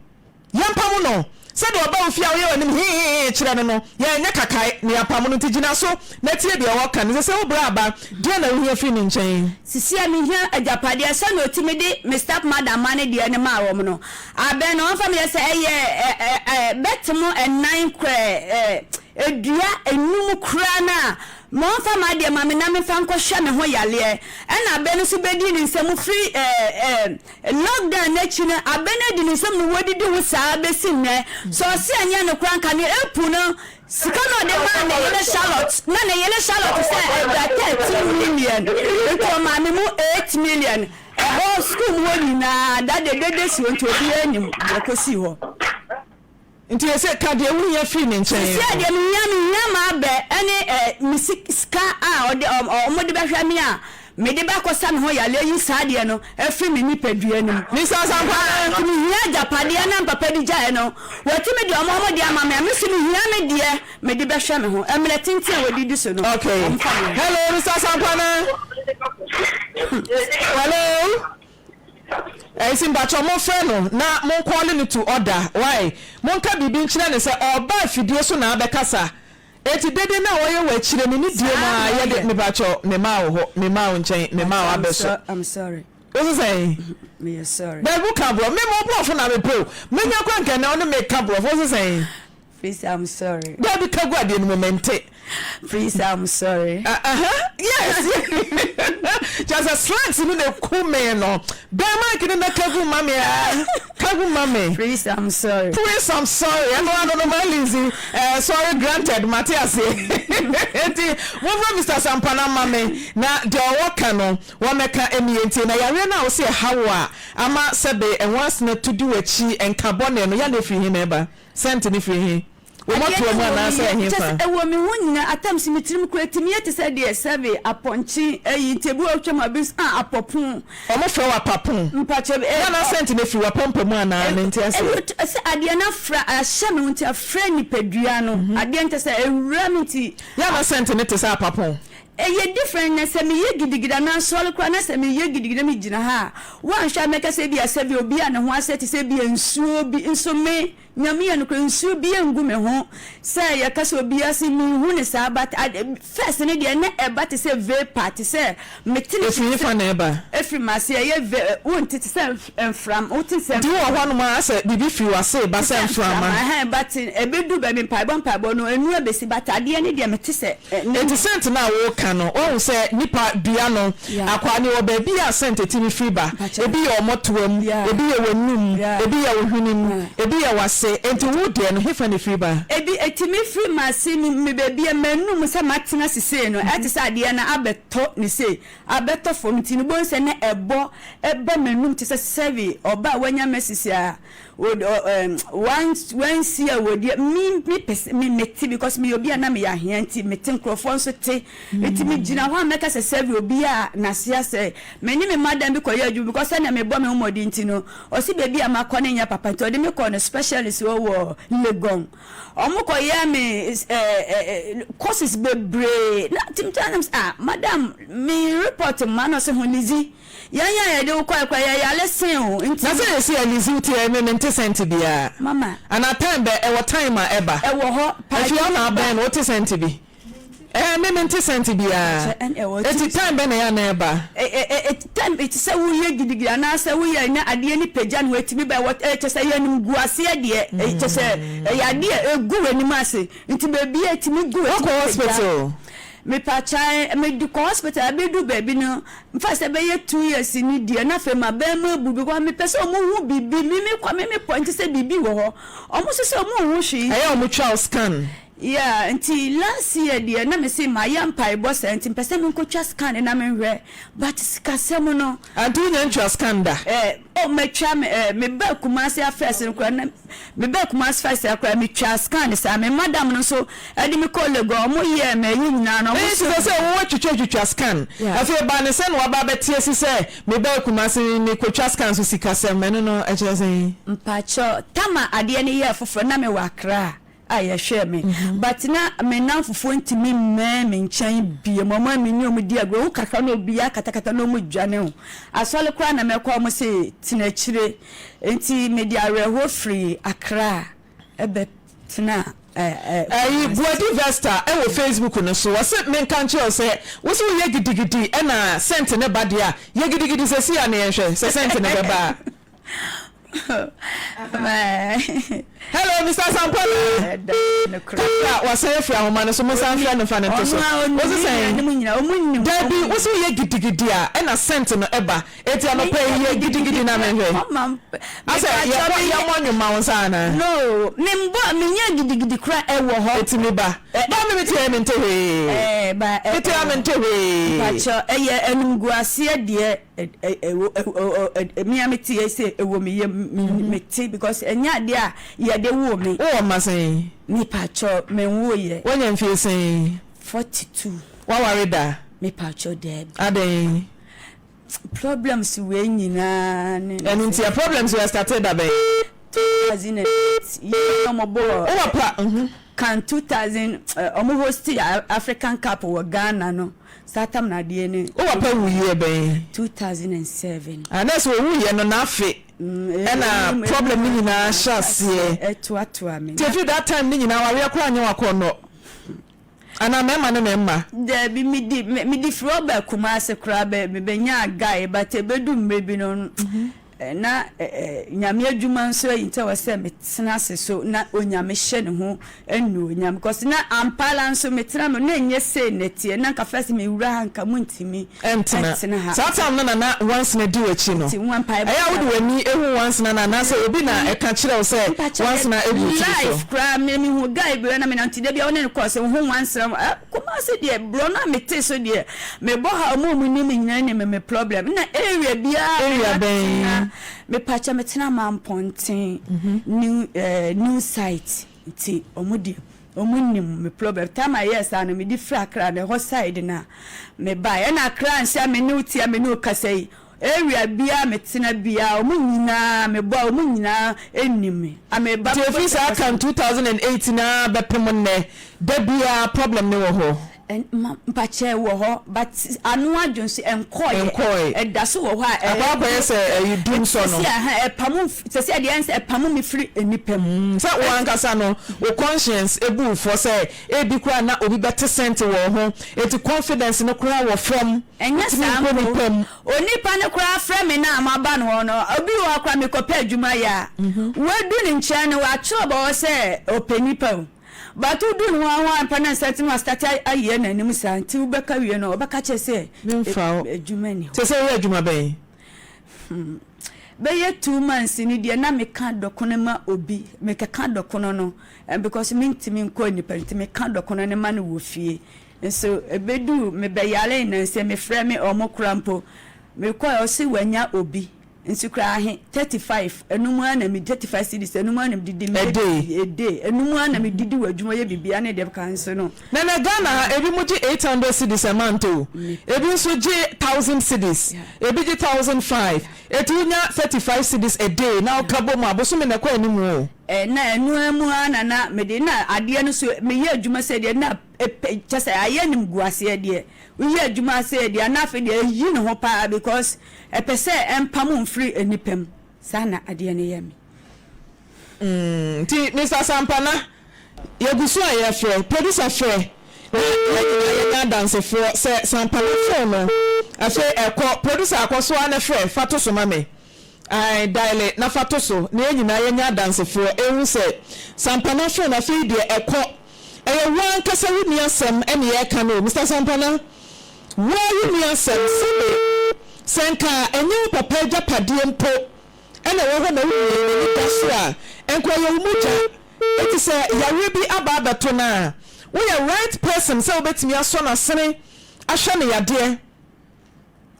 Yɛmpamo no. Sɛdeɛ ɔba wo fie a woyɛ w'anim hee kyerɛ no no, yɛnyɛ kakae na yɛapamo no. Nti gyina so na tie deɛ ɔreka no. Sɛ sɛ wo berɛ aba, deɛn na wohia firi ne nkyɛn? Sisi a mehia agyapadeɛ sɛdeɛ ɔtumi de me stepmother mma no deɛ no maa wɔn no. Abɛn no wɔmfa meyɛ sɛ ɛyɛ ɛ ɛ bɛte mo ɛnan korɛ ɛ dua enum koraa no a. Ma ɔmfa m'adeɛ ma me na memfa nkɔhwɛ me ho yareɛ. Ɛna abɛ no nso bɛdii ne nsam firi ɛɛ lockdown no akyi no, abɛ no adi ne nsam na wadidi ho saa bɛsi nnɛ. Sɛ ɔse ɛnyɛ nokorɛ anka ne April no sika no a ɔde maa ne yere Charlotte, na ne yere Charlotte sɛ ɛda 13 million, nti ɔmaa me mu 8 million. Ɛhɔ sukuu mu hɔ nyinaa da de dede si hɔ nti obiara nim deɛ ɛkɔsii hɔ. Nti ese ka deɛ wohia firi ne nkyɛn Seesei no. deɛ mehia, mehia m'abɛ ne eh, me sika a ɔde, ɔ, wɔde bɛhwɛ me a mede bɛkɔsa me ho yareɛ ayi saa adeɛ no afiri me nipadua no mu. Mister Asampah. Nti mehia agyapadeɛ no a me papa de gyaeɛ no, watumi de wɔn wɔn deɛ ama me a, me nso mehia me deɛ mede bɛhwɛ me ho. Mmerɛ tenten a wɔde di so no, Okay. wɔmfa me. Hello, Mister Asampah. Hello. Ɛnti mpakyɛw monfrɛ no na monkɔɔle no to order wai monka biribi nkyerɛ no sɛ ɔɔba afidie so na abɛkasa enti dede no a ɔyɛ wɔ akyire no ne die mu Saa aa na yɛde ɔyɛ. mepakyɛw memaa wo hɔ memaa wo nkyɛn memaa wo Mpakyɛw I'm abɛso so I'm sorry. Wose sɛn? Meyɛ sorry. Dabi woka borɔfo me mo borɔfo na mepɛ o menya kora nka ɛnɛ wo ne meka borɔfo wose sɛn? Please I'm sorry. Dabi ka gu adeɛ no mu mente. Please I'm sorry. Uh -huh. Yes. Kyerɛ sɛ slangs no na eku me no. Bɛn mic no na ka gu ma me ah. Ka gu ma me. Please I'm sorry. Please I'm sorry. Ɛno ano no ma Lizzy. Eh, sorry granted mate aseɛ. Enti momfrɛ Mr. Sampana ma me na deɛ ɔwɔ ka no wɔmmɛka ɛmi yɛntie. Na yareɛ no a wose ɛha wo a ama sɛbe ɛho asena tu di w'akyi nka bɔne no yɛ na ɛfiri he na ɛba? Sɛnt no firi he? Wo Adeɛ mmɔtoa no mu wɔ me anaasɛ yam, kyerɛ ɛhefa? sɛ ɛwɔ me ho nyinaa, atam si me tirim koraa, ɛtumi yɛ te sɛ deɛ sɛbe apɔnkye ayi, nti ebi wɔ hɔ wotwa mu a bi nso ah apɔpo. Wɔn frɛ wo apapo. Mpakyɛ eh, Na na sɛnt no firi w'apampam anaa? Mente aseɛ. Ɛwɔ sɛ adeɛ no afra, ahyɛ me ho nti afra nipadua no, adeɛ no kyerɛ sɛ ɛwura me nti. Yɛ a na sɛnt no te sɛ apapo. Ɛyɛ different na sɛ meyɛ gidigidi anaa nsɔre koraa na sɛ meyɛ gidigidi na megyina ha a, woanhwɛ a mɛka sɛ ebia sɛbe obi a ne ho asɛ te sɛ ebia nsuo bi nso me Nyame yɛ nokorɛ nsuo biaa ngu me ho sɛ yɛka sɛ obi ase menhu no saa but ade first no deɛ na ɛba te sɛ vapour te sɛ mete no Ɛfiri hefa na ɛba? Ɛfiri m'ase ɛyɛ va wonte te sɛ mframa wote sɛ Nti wowɔ hɔnom a asɛ biribi firi w'ase reba te sɛ sɛ mframa. mframa ɛhɛn but ɛbɛdu baabi mpaebɔ mpaebɔ no ɛnu abɛsi but adeɛ no deɛ mete sɛ ne Enti scent no a woreka no, woahu sɛ nipa dua no, akwaa no, ɛwɔ baabi a scent tumi firi ba. Ebi yɛ wo mmɔtoam, ebi yɛ w'anum, ebi yɛ wo hwenem, ebi yɛ w'ase. Enti wo deɛ no, hefa na ɛfiri ba? Ebi, ɛtumi firi m'ase, me, me baabi a m'anum sɛ matena ase sei no, ɛte sɛ adeɛ no abɛtɔ ne sei, abɛtɔ fam, nti no wobɛhu sɛ na ɛbɔ ba m'anum te sɛ sɛbe ɔbaa a wanya menses a, Wansi a wɔdi me me pɛ sɛ me mete because meyɛ obi a na meyɛ ahea nti mete nkurɔfoɔ nso te nti megyina hɔ a mɛka sɛ sɛbi obi a n'ase asɛe me ne me madam bi kɔyɛ adwuma because sɛnea mebɔ me ho mmɔden nti no ɔsi baabi a makɔ no nyɛ papa nti ɔde me kɔɔ no specialist hɔ wɔ Legon wɔn kɔyɛ me ɛɛ courses bebree na timita nam sɛ ah madam me report mma na ɔsɛ ho Lizzy. Yɛn a yɛde wo kɔe koraa yɛ yare sen wo nti. Na sɛ yɛsi Elize wo tiɛ me mente sɛnte biaa. Mama. Anaa time bɛ ɛwɔ time a ɛba. Ɛwɔ hɔ paa Afie tumi ɔna ba. abɛn no wote sɛnte bi ɛɛ me mente sɛnte biaa. Kyɛ ɛne ɛwɔ Eti tumi. time bɛ na ɛyɛ a na ɛba. Ɛ ɛ ɛ time te sɛ woyɛ gidigidi anaa sɛ woyɛ na adeɛ no pagya ne ho ɛtumi ba ɛwɔ ɛ kyɛ sɛ ɛyɛ animguaseɛ deɛ ɛ kyɛ sɛ ɛyɛ adeɛ a ɛgu w'anim ase nti baabi a ɛtumi gu Wakɔ ɛtumi pagya. hospital. Mepakyae, mede kɔ hospital abedu baabi no, nfa sɛ bɛyɛ 2 years ni deɛ na afei m'aban mu abu because mepɛ sɛ ɔmo hu biribi, me me kɔ me me point sɛ biribi wɔ hɔ, ɔmo nso sɛ ɔmo nhu hwee. Ɛyɛ a ɔmo twa wo scan? Yeah, nti last year deɛ na mese mayɛ mpaebɔ saa nti mpɛ sɛ menkɔtwa scan na menhwɛ but sikasɛm no. Ante wonya ntwa scan da? Eh, oh matwa me eh, mebaa Kumasi first no koraa na mebaa Kumasi first koraa metwaa scan saa me madam no nso ɛde me kɔɔ Legon ɔmo yɛɛ me ayi nyinaa no ɔmo Ɛyi so. kyerɛ sɛ wo watwitwa twitwa scan afei ɛbaa ne sɛ na waba abɛte asi sɛ mebaa Kumasi mekɔtwa scan so sikasɛm ɛno no ɛkyerɛ sɛn? Mpakyɛw, Tama adeɛ no yɛɛ foforɔ na mewɔ Accra a yɛhwɛɛ me but na me nnamfofoɔ ntumi mmɛn me nkyɛn biom ɔmo a me ne ɔmo di agorɔ wo kakra na obiara katakata na ɔmo dwane wo asɔre koraa na mɛkɔ ɔmo se tena akyire nti mede awerɛhoɔ firi Accra bɛ tenaa Ɛyi Boadi Vesta wɔ Facebook no so ɔse menka nkyerɛ wo sɛ wo se woyɛ gidigidi ɛna scent no ba deɛ a yɛ gidigidi sɛsi a na yɛnhwɛ sɛ scent no bɛba a. Hello, Mr. Sampana. Kakra wasan afiri ahoma no so mo nsan frɛ no fa no nto so. Wosi sɛn? Dabi wosi woyɛ gidigidi a ɛna scent no ɛba. Eti anɔpa yi yɛ gidigidi na menhwɛ. Asɛ yɛbɔ yɛmmɔ nnwom ma wo nsa anaa? No, membɔ menyɛ gidigidi kora ɛwɔ hɔ. Etumi ba. Ba me mete ha mente hwee. Ɛɛ ba ɛ. Mete ha mente hwee. Mpakyɛ ɛyɛ animguaseɛ deɛ ɛ ɛ me a mete yɛ sɛ ɛwɔ me yam mete because ɛnyɛ adeɛ a yɛde woo me. Wowɔ mma sɛn? Mepakyɛ menwoeɛ. Woanya mfie sɛn? 42. Woaware da? Mepakyɛ daabi. Adɛn? Problems wei nyinaa ne. Ɛno nti ɛ problems wei ɛstartee da bɛn? 2008 yi na ɔmo bɔɔ. Wo papa mhm. Kan 2000 ɔmo hosti African cup wɔ Ghana no saa tam na adeɛ no. Wo papa wu year bɛn? 2007. Ah na ɛsɛ owu yɛ no n'afe ɛna problem no nyinaa hyɛ aseɛ. Ɛtoatoa me. Nti ɛfiri that time no nyinaa awareɛ koraa nyɛ w'akɔnnɔ. Anaa mmarima ne ne mma. Dabi, medi mede firi hɔ baa Kumasi koraa bɛ mebɛnyaa guy but ɛbɛdu mmerɛ bi no na Nyame adwuma nso ayi nti ɛwɔ sɛ metena ase so na Onyame hyɛ ne ho anuonyam because na ampa ara nso metena no na ɛnyɛ sei na ɛteɛ na nka first mewura ha nka montumi Ɛntena. ha. Saa time no na na nwansena di w'akyi no. Nti nwa mpaebɔ Ɛyɛ a wode w'ani hu nwansena no anaasɛ obi na ɛka kyerɛ wo sɛ Mpakyɛ nwansena agu wo tiri so? life koraa me me hu guy bi na me nante da bi a ɔne no kɔɔ sɛ wo ho nwansena eh Kumasi deɛ borɔ no a me te so deɛ me bɔ ha ɔmo a ɔmo nim me nyinaa nim me problem na area biara me Area na bɛn? tena me pakyɛ me tena Mampɔnten new eh new site nti ɔmo deɛ Ɔmo nim me problem. Time a ɛyɛɛ saa no mede firi Accra no ɛhɔ side no a me baeɛ. Ɛna Accra nso a me ne wo te a me ne wo kasa yi area biara a me tena biara ɔmo nyinaa me bɔ a ɔmo nyinaa nim me. A me ba Nti ɛfiri saa kan 2008 no ara bɛpem nnɛ da biara problem no wɔ hɔ? Mpakyɛ ɛwɔ hɔ but ano adwo nso ɛnkɔeɛ. Ɛnkɔe. Ɛda so wɔ hɔ a Akɔ akɔyɛ sɛ ɛyi dum sɔ no. Sɛsi a ɛpamo sɛsi a deɛ ɛyɛ sɛ ɛpamo me firi nnipa mu. Sɛ wo ankasa no wo conscience bu wo fɔ sɛ ebi koraa na obi bɛte scent wɔ wo ho enti confidence no koraa wɔ fam Ɛnyɛ wotumi saa nkɔ mpo. nnipa mu. Onipa no koraa frɛ me na maba no hɔ no obi wɔ hɔ koraa mekɔpɛ adwuma yɛ a wadu ne nkyɛn no watwerɛ bɔ hɔ sɛ ɔpɛ nipa o. But wo du ne ho a ho ampa na nsa nti na wastate ayɛ n'anim saa nti wo bɛka wie no ɔbɛka kyerɛ sɛ Memfa wo. adwuma ni hɔ. Sɛsɛ woyɛ adwuma bɛn? Hmm. Bɛyɛ 2 months ni deɛ na meka dɔkono ma obi, mekeka dɔkono no because mentumi nkɔ nipa nti meka dɔkono no ma no wɔ fie. Nso ɛbɛdu mebɛyare nnansa mefrɛ me ɔmo kora mpo mekɔɛ ɔse wanya obi. Nso koraa ahe, 35, ɛno mu ara na me, 35 cedis, ɛno mu ara na me didi, me A day? A day, ɛno mu ara na me didi wɔ adwuma yɛ biribiara ne deɛ ka nso no. Nana Ghana ha ebi mo gye 800 cedis a month o, ebi nso gye thousand cedis, ebi gye 1005, eti wo nya 35 cedis a day na wo ka bɔ mu a bosome na ɛkɔ anim o. Ɛ na ɛno ara mu ara na na mede na adeɛ no so meyɛ adwuma sɛ deɛ na ɛpɛ kyɛ sɛ ayɛ animguaseɛ deɛ woyɛ adwuma sɛ deɛ na afei deɛ ɛyi ne ho paa because Ɛpɛ sɛ ɛmpamo mfiri nnipa mu. Saa na adeɛ no yɛ me. Mm, nti Mister Sampana, yɛgu so a yɛrefrɛ, producer frɛ na yɛn nyinaa yɛnyɛ adansefoɔ sɛ Sampana phone no afei ɛkɔ, producer akɔ so ara na frɛ fa to so ma me, ae, diale na fa to so na yɛn nyinaa yɛnyɛ adansefoɔ ɛhu sɛ Sampana phone afei deɛ ɛkɔ, ɛyɛ wo ankasa wo nni asɛm ɛne yɛreka no o, Mister Sampana. Wo ara wonni asɛm, sɛbe sɛ nka ɛnyɛ wo papa agyapadeɛ mpo na ɛwɔ hɔ na wo nua n'ani da so a, nka ɔyɛ wo mogya. Enti sɛ yareɛ bi aba abɛto no a, woyɛ right person sɛ wobɛtumi asɔ n'asene ahwɛ no yadeɛ.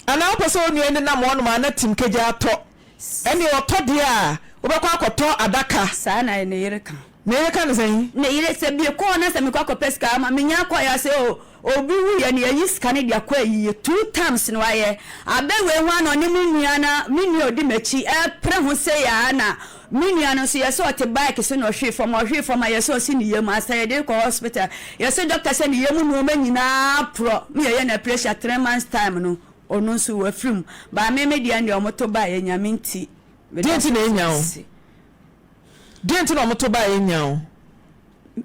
Anaa wopɛ sɛ wo nua yi nenam hɔnom a na tim kagya atɔ. Ɛnneɛ ɔtɔ deɛ a, wobɛkɔ akɔtɔ adaka. Saa na ne yere ka. Ne yere ka no sɛn? Ne yere, sɛ mekɔɔ na sɛ mekɔ akɔpɛ sika ama, menya kɔeɛ a, sɛ o, obi wuiɛ no, yɛyi sika no de akɔ ayie. Two times na wayɛ. Abɛ wei ho ara na ɔne me nua no, me nua a ɔdi m'akyi repere ho sei ara na me nua no nso, yɛsɛ ɔte bike so na ɔhwee fam. Ɔhwee fam a, yɛsɛ ɔsi ne yam ansa yɛde no kɔ hospital. Yɛsɛ doctor sɛ ne yam nnoɔma nyinaa aporɔ. Me yɛyɛ no operation 3 months time no, ɔno nso wafiri mu. But me me deɛ no deɛ wɔto baeɛ, Nyame nti, meda Deɛ nti na ɛnya wo? ase. Deɛ nti na wɔto baeɛ nya wo?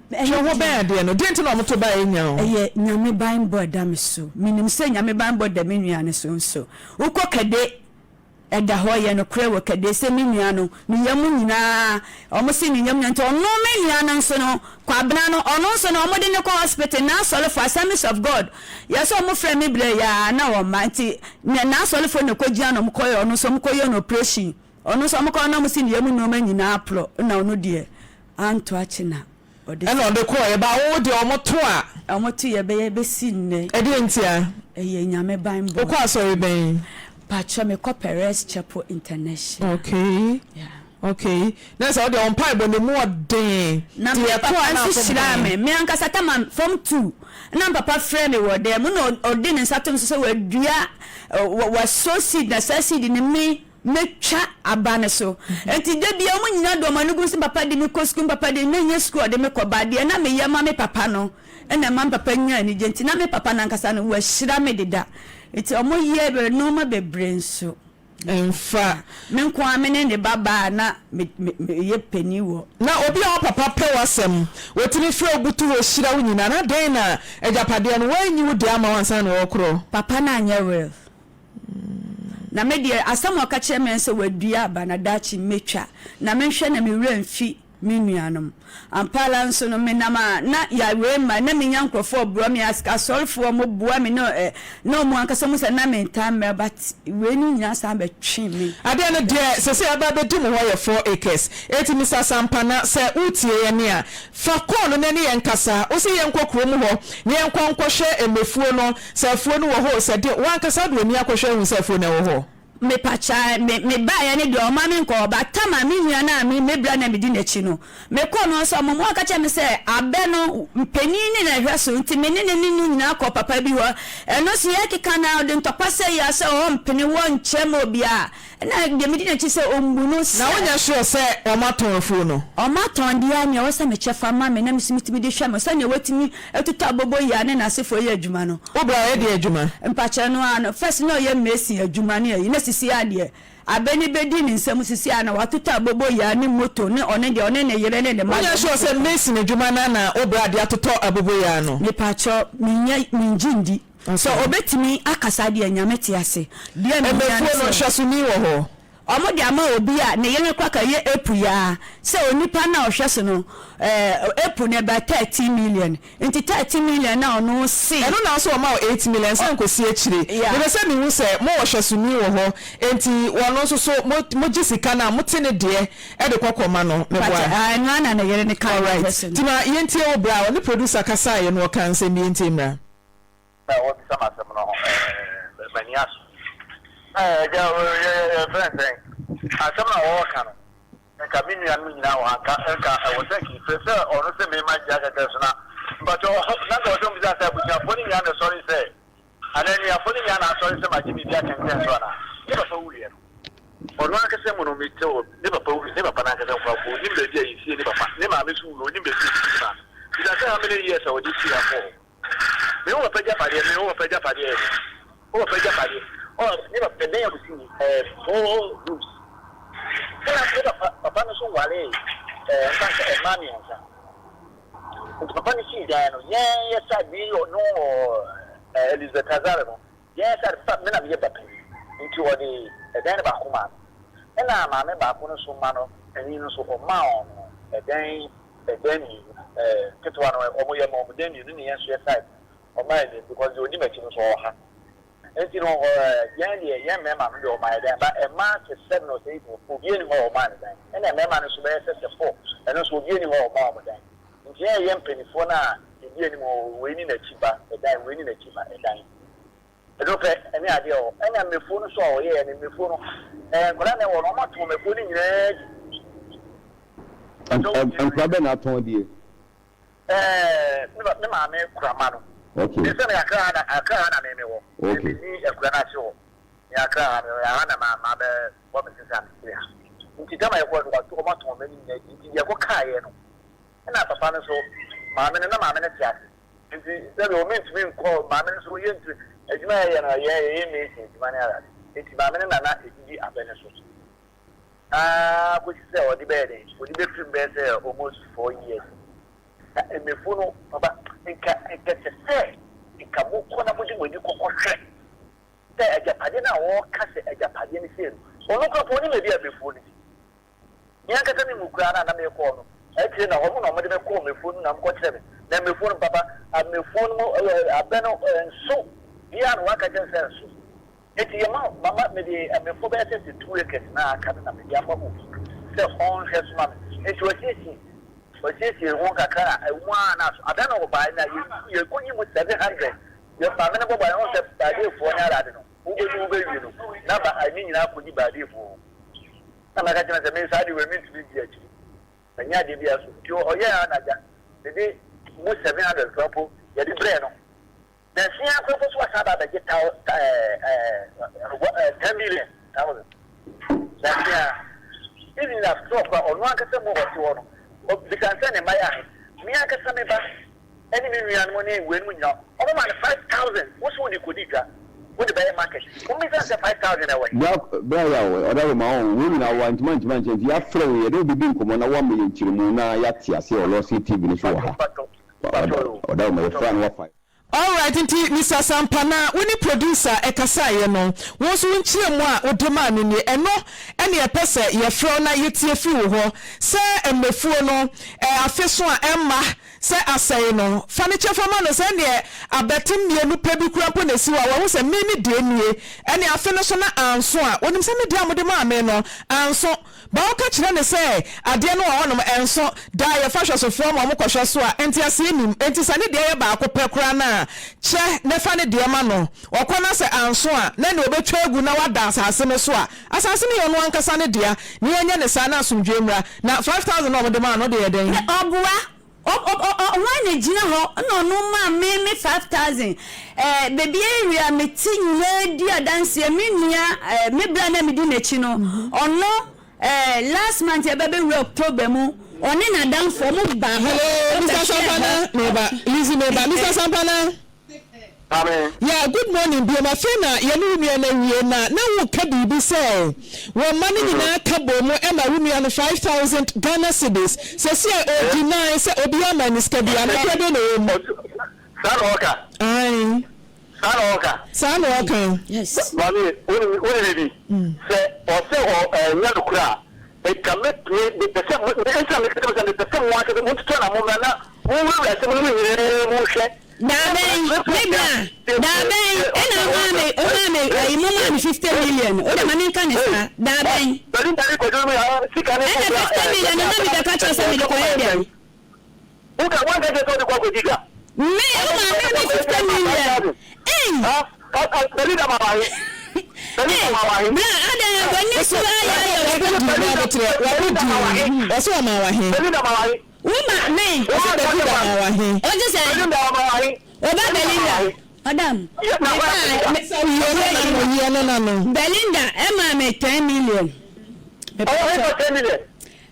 Twe ho bɛn adeɛ no. Deɛ nti na wɔto baeɛ nya wo? Ɛyɛ Nyame banbɔ ɛda me so. Menim sɛ Nyame banbɔ da me nua no so nso. Wokɔ kɛde. Ɛda hɔ, ɛyɛ nokorɛ wɔ kɛdeɛ sɛ me nua no, ne yam nyinaa, wɔn se ne yam nyinaa, nti ɔno me nua no nso no, Kwabena no, ɔno nso no, wɔde no kɔ hospital, n'asɔrefoɔ, Assemblies of God, yɛ sɛ wɔn frɛ me berɛ yi ara na wɔn mma, nti n'asɔrefoɔ na ɛkɔgyina no, wɔn kɔyɛ ɔno nso, wɔn kɔyɛ no operation, ɔno nso wɔn kɔ na wɔn se ne yam nnoɔma nyinaa aporɔ, ɛna ɔno deɛ, anto akye na. Ɔde Ɛna ɔde kɔɔeɛ ba wo deɛ ɔmo to a. Ɔmo to yɛ bɛyɛ bɛsi nnɛ. Ɛdeɛn ntia? Ɛyɛ Nyame banbɔ. Wokɔ asɔre bɛn? Pakyɛ me kɔ Perez Chapel International. Okay Yeah. okay na sɛ wo deɛ wo mpaebɔ no emu ɔden Na nti me yɛto papa a na nso afom hyiraa dan. me. Me ankasa tama form two na me papa frɛ me wɔ dan mu na ɔde ne nsa to me so sɛ wadua wa sow seed na saa seed no me Mɛtwa aba no so. Enti da biara wɔn nyinaa de wɔn ani gu me so, me papa de me kɔ sukuu, me papa de, na ɛnyɛ sukuu a ɔde me kɔ, but deɛ na meyɛ ma me papa no na ɛma me papa nya anigye. Nti na me papa no ankasa no, wahyira me deda. Nti wɔyɛ nneɛma bebree nso. Mfa. Me nko ara me ne ne ba baa a na me, me, meyɛ panin wɔ. Na obi a wo papa pɛ w'asɛm, ɔtumi frɛ wo butu hɔ hyira wo nyinaa, na dɛn na agyapadeɛ no, wanyi wo deɛ amma wo ansa na ɔrekorɔ? Papa no anyɛ real. Na me deɛ, asɛm a ɔka kyerɛɛ me ne sɛ, Wɔadua aba, na daakye mɛtwa, na menhwɛ na me werɛ amfi me nuanom. Ampa ara nso no, menam a na yareɛ mma, na menya nkurɔfoɔ a wɔboa me, asɔrefoɔ a wɔboa me, na na wɔn ankasa wɔhu sɛ na mentaa mmra, but wei no nyinaa san bɛtwee me. Adeɛ no deɛ sɛsɛi aba abɛdi mo hɔ yɛ 4 acres enti Mister Sampana sɛ wotie yɛn a fa call no na ɛne yɛn nkasa wose yɛnkɔ kurom hɔ na yɛnkɔ nkɔhwɛ mmefuo no Sɛ afuo no wɔ hɔ o, sɛ deɛ, wo ankasa wode w'ani akɔhwɛ ahu sɛ afuo no ɛwɔ hɔ? Mepakyae, me, mebaeɛ no deɛ ɔmma me nkɔ hɔ, but tam a me nua no a me, me bra na medi n'akyi no, mekɔɔ no hɔ sɛ ɔmmoa, ɔka kyerɛɛ me sɛ abɛ no, panin no na ɛhwɛ so, nti me ne ne ne no nyinaa kɔɔ papa bi hɔ, ɛno nso yɛrekeka no ara, ɔde ntɔkwa sɛe yɛn sɛ ɔmpene, wɔnkyɛ ma obiara. Ɛna deɛ medi n'akyi sɛ ɔmmu no sɛ. Na wonyɛ sure sɛ wɔatɔn afuo no? Wɔatɔn deɛ a, nea ɛwɔ sɛ mekyɛ fa ma me na me nso metumi de hwɛ mo sɛdeɛ watumi atotɔ aboboyaa ne n'asefoɔ yɛ adwuma no. Wo bra ɔyɛ deɛ adwuma? Mpakyɛ no ara no, first na ɔyɛ mason adwuma ne ayi, na sisi ara deɛ abɛ no bɛdi ne nsam sisi ara na watotɔ aboboyaa ne moto ne ɔno deɛ ɔne ne yere ne ne mma Wonyɛ deɛ sure sɛ mason adwuma no ara na wo bra de atotɔ aboboyaa no? Mepakyɛ menyɛ mengye ndi. Sɛ ɔbɛtumi akasa deɛ Nyame te ase deɛ mehia ne Ɛmɛfuo no sɛ. nhwɛsoni wɔ hɔ. Ɔmo de ama obi a ne yere kora ka yɛ April yi ara sɛ onipa no a ɔhwɛ so no ɛɛ April no ɛbaa 13 million nti 13 million no a ɔno se. Ɛno na nso ɔma wo 8 million sɛ nkosi akyire. Yeah. Mepɛ sɛ mehu sɛ mowɔ hwɛsoni wɔ hɔ enti ɔno nso so mo mogye sika no a mote ne deɛ de kɔ kɔma no meboa? Mpakyɛ ae ɛno ara na ne yere no kae Alright nhwɛso no. nti ma yɛntie wo berɛ a ɔne producer kasaeɛ no ɔkaa nsɛm bi yɛntie mmra. Na wɔbisa me asɛm no ho, ɛɛ, m'ani asɔ. Ɛɛ, agya, yɛfrɛ no sɛn? Asɛm no a wɔreka no, nka me nuanom nyinaa wɔ ha, nka, nka ɛwɔ sɛ nka efirɛ sɛ ɔno sɛ mema gye akɛkɛ so na, mpakyɛ, na nka ɛwɔ sɛ mobisa sɛ abusuafoɔ no nyinaa na ɛsɔre sɛ, anaa anuafoɔ no nyinaa na asɔre sɛ magye biribi akɛntɛn so anaa? Ne papa wuiɛ no. Ɔno ankasa mu no, mete hɔ, ne papa wui, ne papa no ankasa koraa mpo, ɔnnim baabi a yɛsiee ne papa, ne maame nso wui, ɔnnim baabi a yɛsiee ne maame. Bisa sɛ how many years a ɔde fii ha kɔɔ hɔ. Me wo papa agyapadeɛ, me wo papa agyapadeɛ yɛ dɛn? Wo papa agyapadeɛ, ɔ, ne papa, ɛdan a ɔsii, ɛɛ, four rooms. Ɛna ne papa, papa no nso waree, ɛɛ, mfa sɛ mmaa mmiɛnsa. Nti papa no sii dan no, yɛn yɛ side, me ɔno ɔ, ɛɛ, Elizabeth Azare no, Yɛn sɛ ade pa, me na meyɛ ba panin, nti ɔde ɛdan no baako maa me. Ɛna maame baako no nso mma no panin no nso, ɔmaa wɔn ɛdan ɛdan mmienu, ɛɛ ketewa no wɔn yɛ ma wɔn dan mmienu ne yɛn nso yɛ side no, ɔmaa yɛn mmienu because deɛ ɔdi m'akyi no nso ɔwɔ ha. Nti no ɛɛ yɛn deɛ yɛn mmarima no deɛ ɔmaa yɛn dan, but mmaa sɛ seven or eight no obiara nni hɔ a ɔmaa ne dan. Ɛna mmarima no nso bɛyɛ sɛ sɛ four, ɛno nso obiara nni hɔ a ɔmaa wɔn dan. Nti yɛn a yɛyɛ mpanimfoɔ no a yɛdi anim hɔ, wei ne n'akyi ba ɛdan, wei ne n'akyi ba ɛdan. Ɛno pɛ ne adeɛ wɔ hɔ. Ɛna mmefuo no nso a wɔyɛeɛ no, mmefuo no, ɛɛ nkwadaa na ɛwɔ no, wɔatɔn mmefuo no nyinaa adi. Nkwadaa bɛn na atɔn adie? Ɛɛ me me maame kura ma no. Okay. Me sɛ me Accra ha na Accra ha na me me wɔ. Okay. Me ni akura no ase hɔ. Me Accra ha me ha na ma ma bɛ bɔ me sisi a me te ha. Nti tam a yɛkɔɔ no wɔatɔn mma no nyinaa adi. Nti deɛ ɛkɔkaeɛ no. Ɛna papa no nso, maame no, na maame no te ase. Nti sɛdeɛ wɔn ntumi nkɔ, maame no nso yɛntumi, adwuma a yɛyɛ no, yɛn yɛyɛ mason adwuma ne adade. Nti maame no na na ɛdidi abɛ no so. Aa kɔsi sɛ ɔde bɛyɛ dɛn, ɔde bɛfiri mu bɛyɛ sɛ almost 4 years. Na mmefu no, papa, nka nka ɛsɛ sɛ nka mokɔ na mode mo ani kɔkɔhwɛ sɛ agyapadeɛ no a wɔreka sɛ agyapadeɛ no sei no. Ɔno koraa mpo, ɔnim baabi a mmɛfuo no si. Me ankasa me mu koraa no a na merekɔ no, akyire na wɔn na wɔde me kɔɔ mmɛfuo no mu na wɔkɔkyerɛɛ me. Na mmɛfuo no, papa, mmɛfuo no mu, abɛ no nso biara na wɔaka kyerɛ me sɛ nso. Enti yɛma mama mede mmɛfuo bɛyɛ sɛ sɛ 2 acres na aka no na mede ama obi sɛ ɔnhwɛ so ma me. Enti wɔasiesie wɔasiesie ho kakra na ɛwɔ mu ara na aso. Abɛ no bae na yɛkɔyi mu 700. Yɛ maame no bɔbɔ a, ɛho sɛ baadeefoɔ ne alade no, wobɛdi wobɛwie no na ba ne nyinaa kɔdi baadeefoɔ hɔ. Na mɛka kyerɛ no sɛ, Me saa adeɛ wei mentumi ndi akyiri, manyɛ adeɛ biara so. Nti ɔyɛɛ ara na agya, mede mu 700 koraa mpo yɛde brɛɛ no. Nansa yi ara koraa mpo nso wasan aba abɛgye thou ɛɛ ɛɛ 10 million thousand. Nansa yi ara. Even after all koraa ɔno ankasa mu a ɔte hɔ no, ɔbisa no sɛ ne mma yɛ ahe. Me ankasa me ba ɛne me nuanom ne weinom nyinaa, wɔma no 5000, wo se wode kɔdi dwa, wode bɛyɛ market, wommisa no sɛ 5000 ɛwɔ he? Bra bra yaw ɔda rema wo wei nyinaa wa ntoma ntoma nkyɛn nti yɛafrɛ wo yɛne wo bɛdi nkɔmmɔ na woama yɛn nkyerɛmu na yɛate aseɛ wɔ Lawson TV no so wɔ ha ɔda rema yɛfrɛ a na wafa. Alright nti Mister Sampana wo ne producer ɛkasaeɛ no wo nso wo nkyerɛmu a wode maa no nie ɛno ɛne yɛpɛ sɛ yɛfrɛ wo na yɛtie firi wo hɔ sɛ mmɛfuo no afe so a ɛmma Sɛ asɛe no, fa ne kyɛfa ma no. Sɛ ɛnneɛ abɛtem mmienu pɛ bi koraa mpo na ɛsi hɔ a, wahu sɛ me me deɛ nie. Ɛnneɛ afe no so na anso a, ɔnim sɛ me deɛ a mode maa me no, anso. Ba woka kyerɛ no sɛ adeɛ no wɔ hɔnom, ɛnso. Da a yɛfa hwɛsofoɔ ma wɔkɔhwɛ so a, nteaseɛ nnim. Enti sɛ ne deɛ yɛ baako pɛ koraa no a, kyɛ na fa ne deɛ ma no. Ɔkɔ na sɛ anso a, na ɛnneɛ ɔbɛtwa agu na wada asase no so a, asase no yɛ ɔno ankasa ne dea. Ne yɛnyɛ no saa na asomdwoeɛ mmra. Na 5000 no a wɔde maa no, ɔde yɛɛ dɛn? Na ɔboa. Ɔ ɔ ɔ ɔ hwan na egyina hɔ na ɔno maa me me 5000? Ɛɛ baabi area a mete nyinaa di adanseɛ. Me nua ɛɛ me bra na medi n'akyi no, ɔno ɛɛ last month yɛba bɛwura October mu, ɔne n'adamfo wɔn baa hɔ Hello, Mister bɛhwɛɛ hɔ. Sampana, meba. Lizzy, meba. Mister Sampana. Amen. Yeah, good morning biom. Afei na yɛne wo nua no awie na na woka biribi sɛ wɔn mma no nyinaa ka bɔɔ mu ɛma wo nua no 5000 Ghana cedis. Sɛsi a ɔ deny sɛ obiara maa no sika biara. Nokorɛ bɛn na ɛwɔ mu? Saa na ɔka. Ae. Saa na ɔka. Saa na ɔka. Yes. Maame, wonim wonim biribi? Sɛ ɔsɛ ɔ ɛnyɛ nokorɛ a, nka mɛtumi mepɛ sɛ me nti na meka kyerɛ mo sɛ mepɛ sɛ mo ankasa montutu anammɔn mmra na monwurawura asɛm no mu nyinaa mu nhwɛ. Daabɛn, me bra, daabɛn ɛna womaa me, womaa me, ayi, mo maa me 50 million, wo de ma me nka ne saa, daabɛn. Ɛna 50 million no na me bɛka kyerɛ sɛ mede kɔyɛ dɛn? Me, wo maa me me 50 million, ei. Ei, bra, adɛn, w'ani so ayɛ ayɛ wo. Ɔsɛ ɔmaa wahe. Wo ma me. Ɔsɛ Belinda ma wa he. Ɔgye sɛ. Belinda ɔma wa he. Oba Belinda. Ɔdam. Me ba me. Yie no na no yie no na no. Belinda ɛma me 10 million. Ɔwɔ he fa 10 million.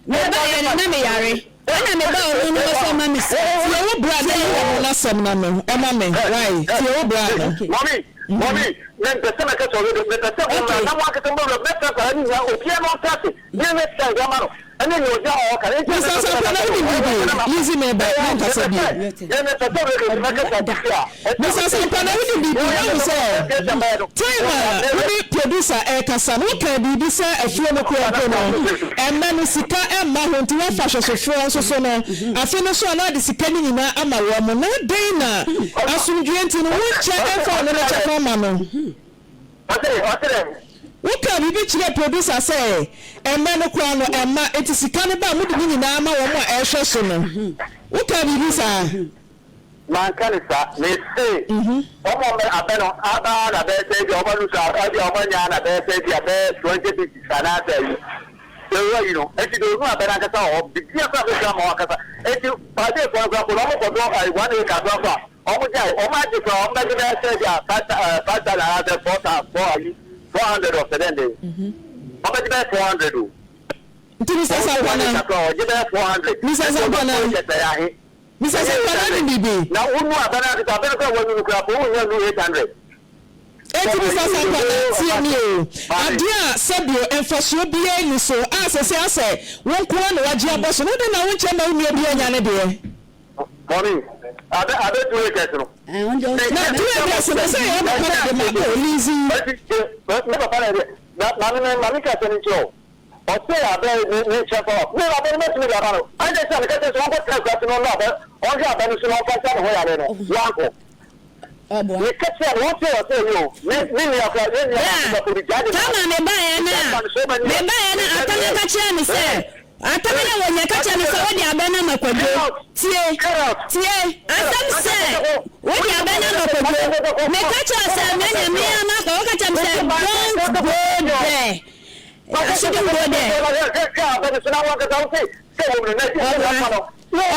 Me ba yɛ no na me yare. Ɛna me ba ɔno no ɔsɛ ɔma me sika. Tie wo bra na yi ɔno n'asɛm na no ɛma me why tie wo bra no. Mɔmi mɔmi me mpɛ sɛ mɛka sɛ ɔyɛ do mepɛ sɛ mo mmra na mo ankasa mo bɛwura mɛfrɛ nkwadaa no nyinaa obiara na ɔnte ase ne ne sika de ama no. Mister Asampana wonim biribi? Lizzy meba menkasa bio. Mister Asampana wonim biribi? Woahu sɛ time a wo ne producer ɛrekasa no wokaa biribi sɛ afuo no koraa mpo no ɛmmɛ no sika mma ho nti woafa hwɛsofoɔ nso so no afe no so a na ade sika no nyinaa ama wɔn mo na adɛn na asomdwoeɛ nti no wonkyɛ ɛmfa ɔno no kyɛfa mma no? Wokaa biribi kyerɛɛ producer sɛ ɛmmɛ no koraa no ɛmma, enti sika no ba a mode ne nyinaa ma wɔn a ɛrehwɛ so no. Wokaa biribi saa? Manka no saa. Mese wɔn a wɔbɛ abɛ no aba ara na bɛyɛ sɛ ebia wɔn anu so a ebia wɔn anya ara na bɛyɛ sɛ ebia bɛyɛ 20 pieces anaasɛ ayi. Sɛ ɛwɔ ayi no, enti deɛ ɔnu abɛ no ankasa wɔ hɔ, biribiara koraa bɛtumi ama wɔn ankasa. Enti Padeefoɔ no koraa mpo no wɔkɔdɔ ayi one acre koraa mpo a, Ɔmo gyae, ɔmo agye koraa ɔmo bɛgye bɛyɛ sɛ ebia 5000 anaasɛ 4000, ayi, 400 ɔsɛ dɛn dɛn. Ɔmo bɛgye bɛyɛ 400 o. Nti Mister Ɔmo gye Sampana. one acre koraa ɔgye bɛyɛ 400. Mister Nti ɔmo Sampana. four acres ɛyɛ ahe? Mister Ɛyɛ Sampana 800. nim biribi. Na wo nu abɛ no ankasa, abɛ no koraa wanu no koraa po wonnya nnu 800. Enti Mister Sampana tie me o, adeɛ a sɛbio mfasoɔ biara nni so a sɛsɛ asɛ wo nko ara na wagye abɔ so no wode na wonkyɛ mma wo nua biara nya ne deɛ. Mummy, abɛ abɛ 2 acres no. Na 2 acres no sɛ ɛyɛ papa na de ma oh Lizzy. Me papa na ɛde. Na maame no ma menka asɛm nkyerɛ wo. Ɔse abɛ ne ne nkyɛn fa hɔ. Me abɛ no mɛtumi de ama no. Adɛn nti na meka kyerɛ no sɛ ɔnkɔtena akuraase na ɔnnɔ abɛ, ɔnhwɛ abɛ no so na ɔmfa nsa ne ho yare no? Wankɔ. Meka kyerɛɛ no, wose ɔse ɛyɛ o. Me me nua koraa, yɛn nua baako koraa mpo, megyae de maa Tama no. mebaeɛ no Megyae a, de maa no so many years. mebaeɛ no a, Megyae de Atama maa ka kyerɛɛ me no. sɛ, Hey! Atama na wɔnya ka kyerɛɛ me sɛ wode abɛ no ama Kwadwo. Tie! Tie! Asɛm sɛ, wode abɛ no ama Kwadwo. Meka kyerɛɛ wo sɛ manya me ara makɔ, woka kyerɛɛ me sɛ, don't go there. I shouldn't go there. Ɔboa,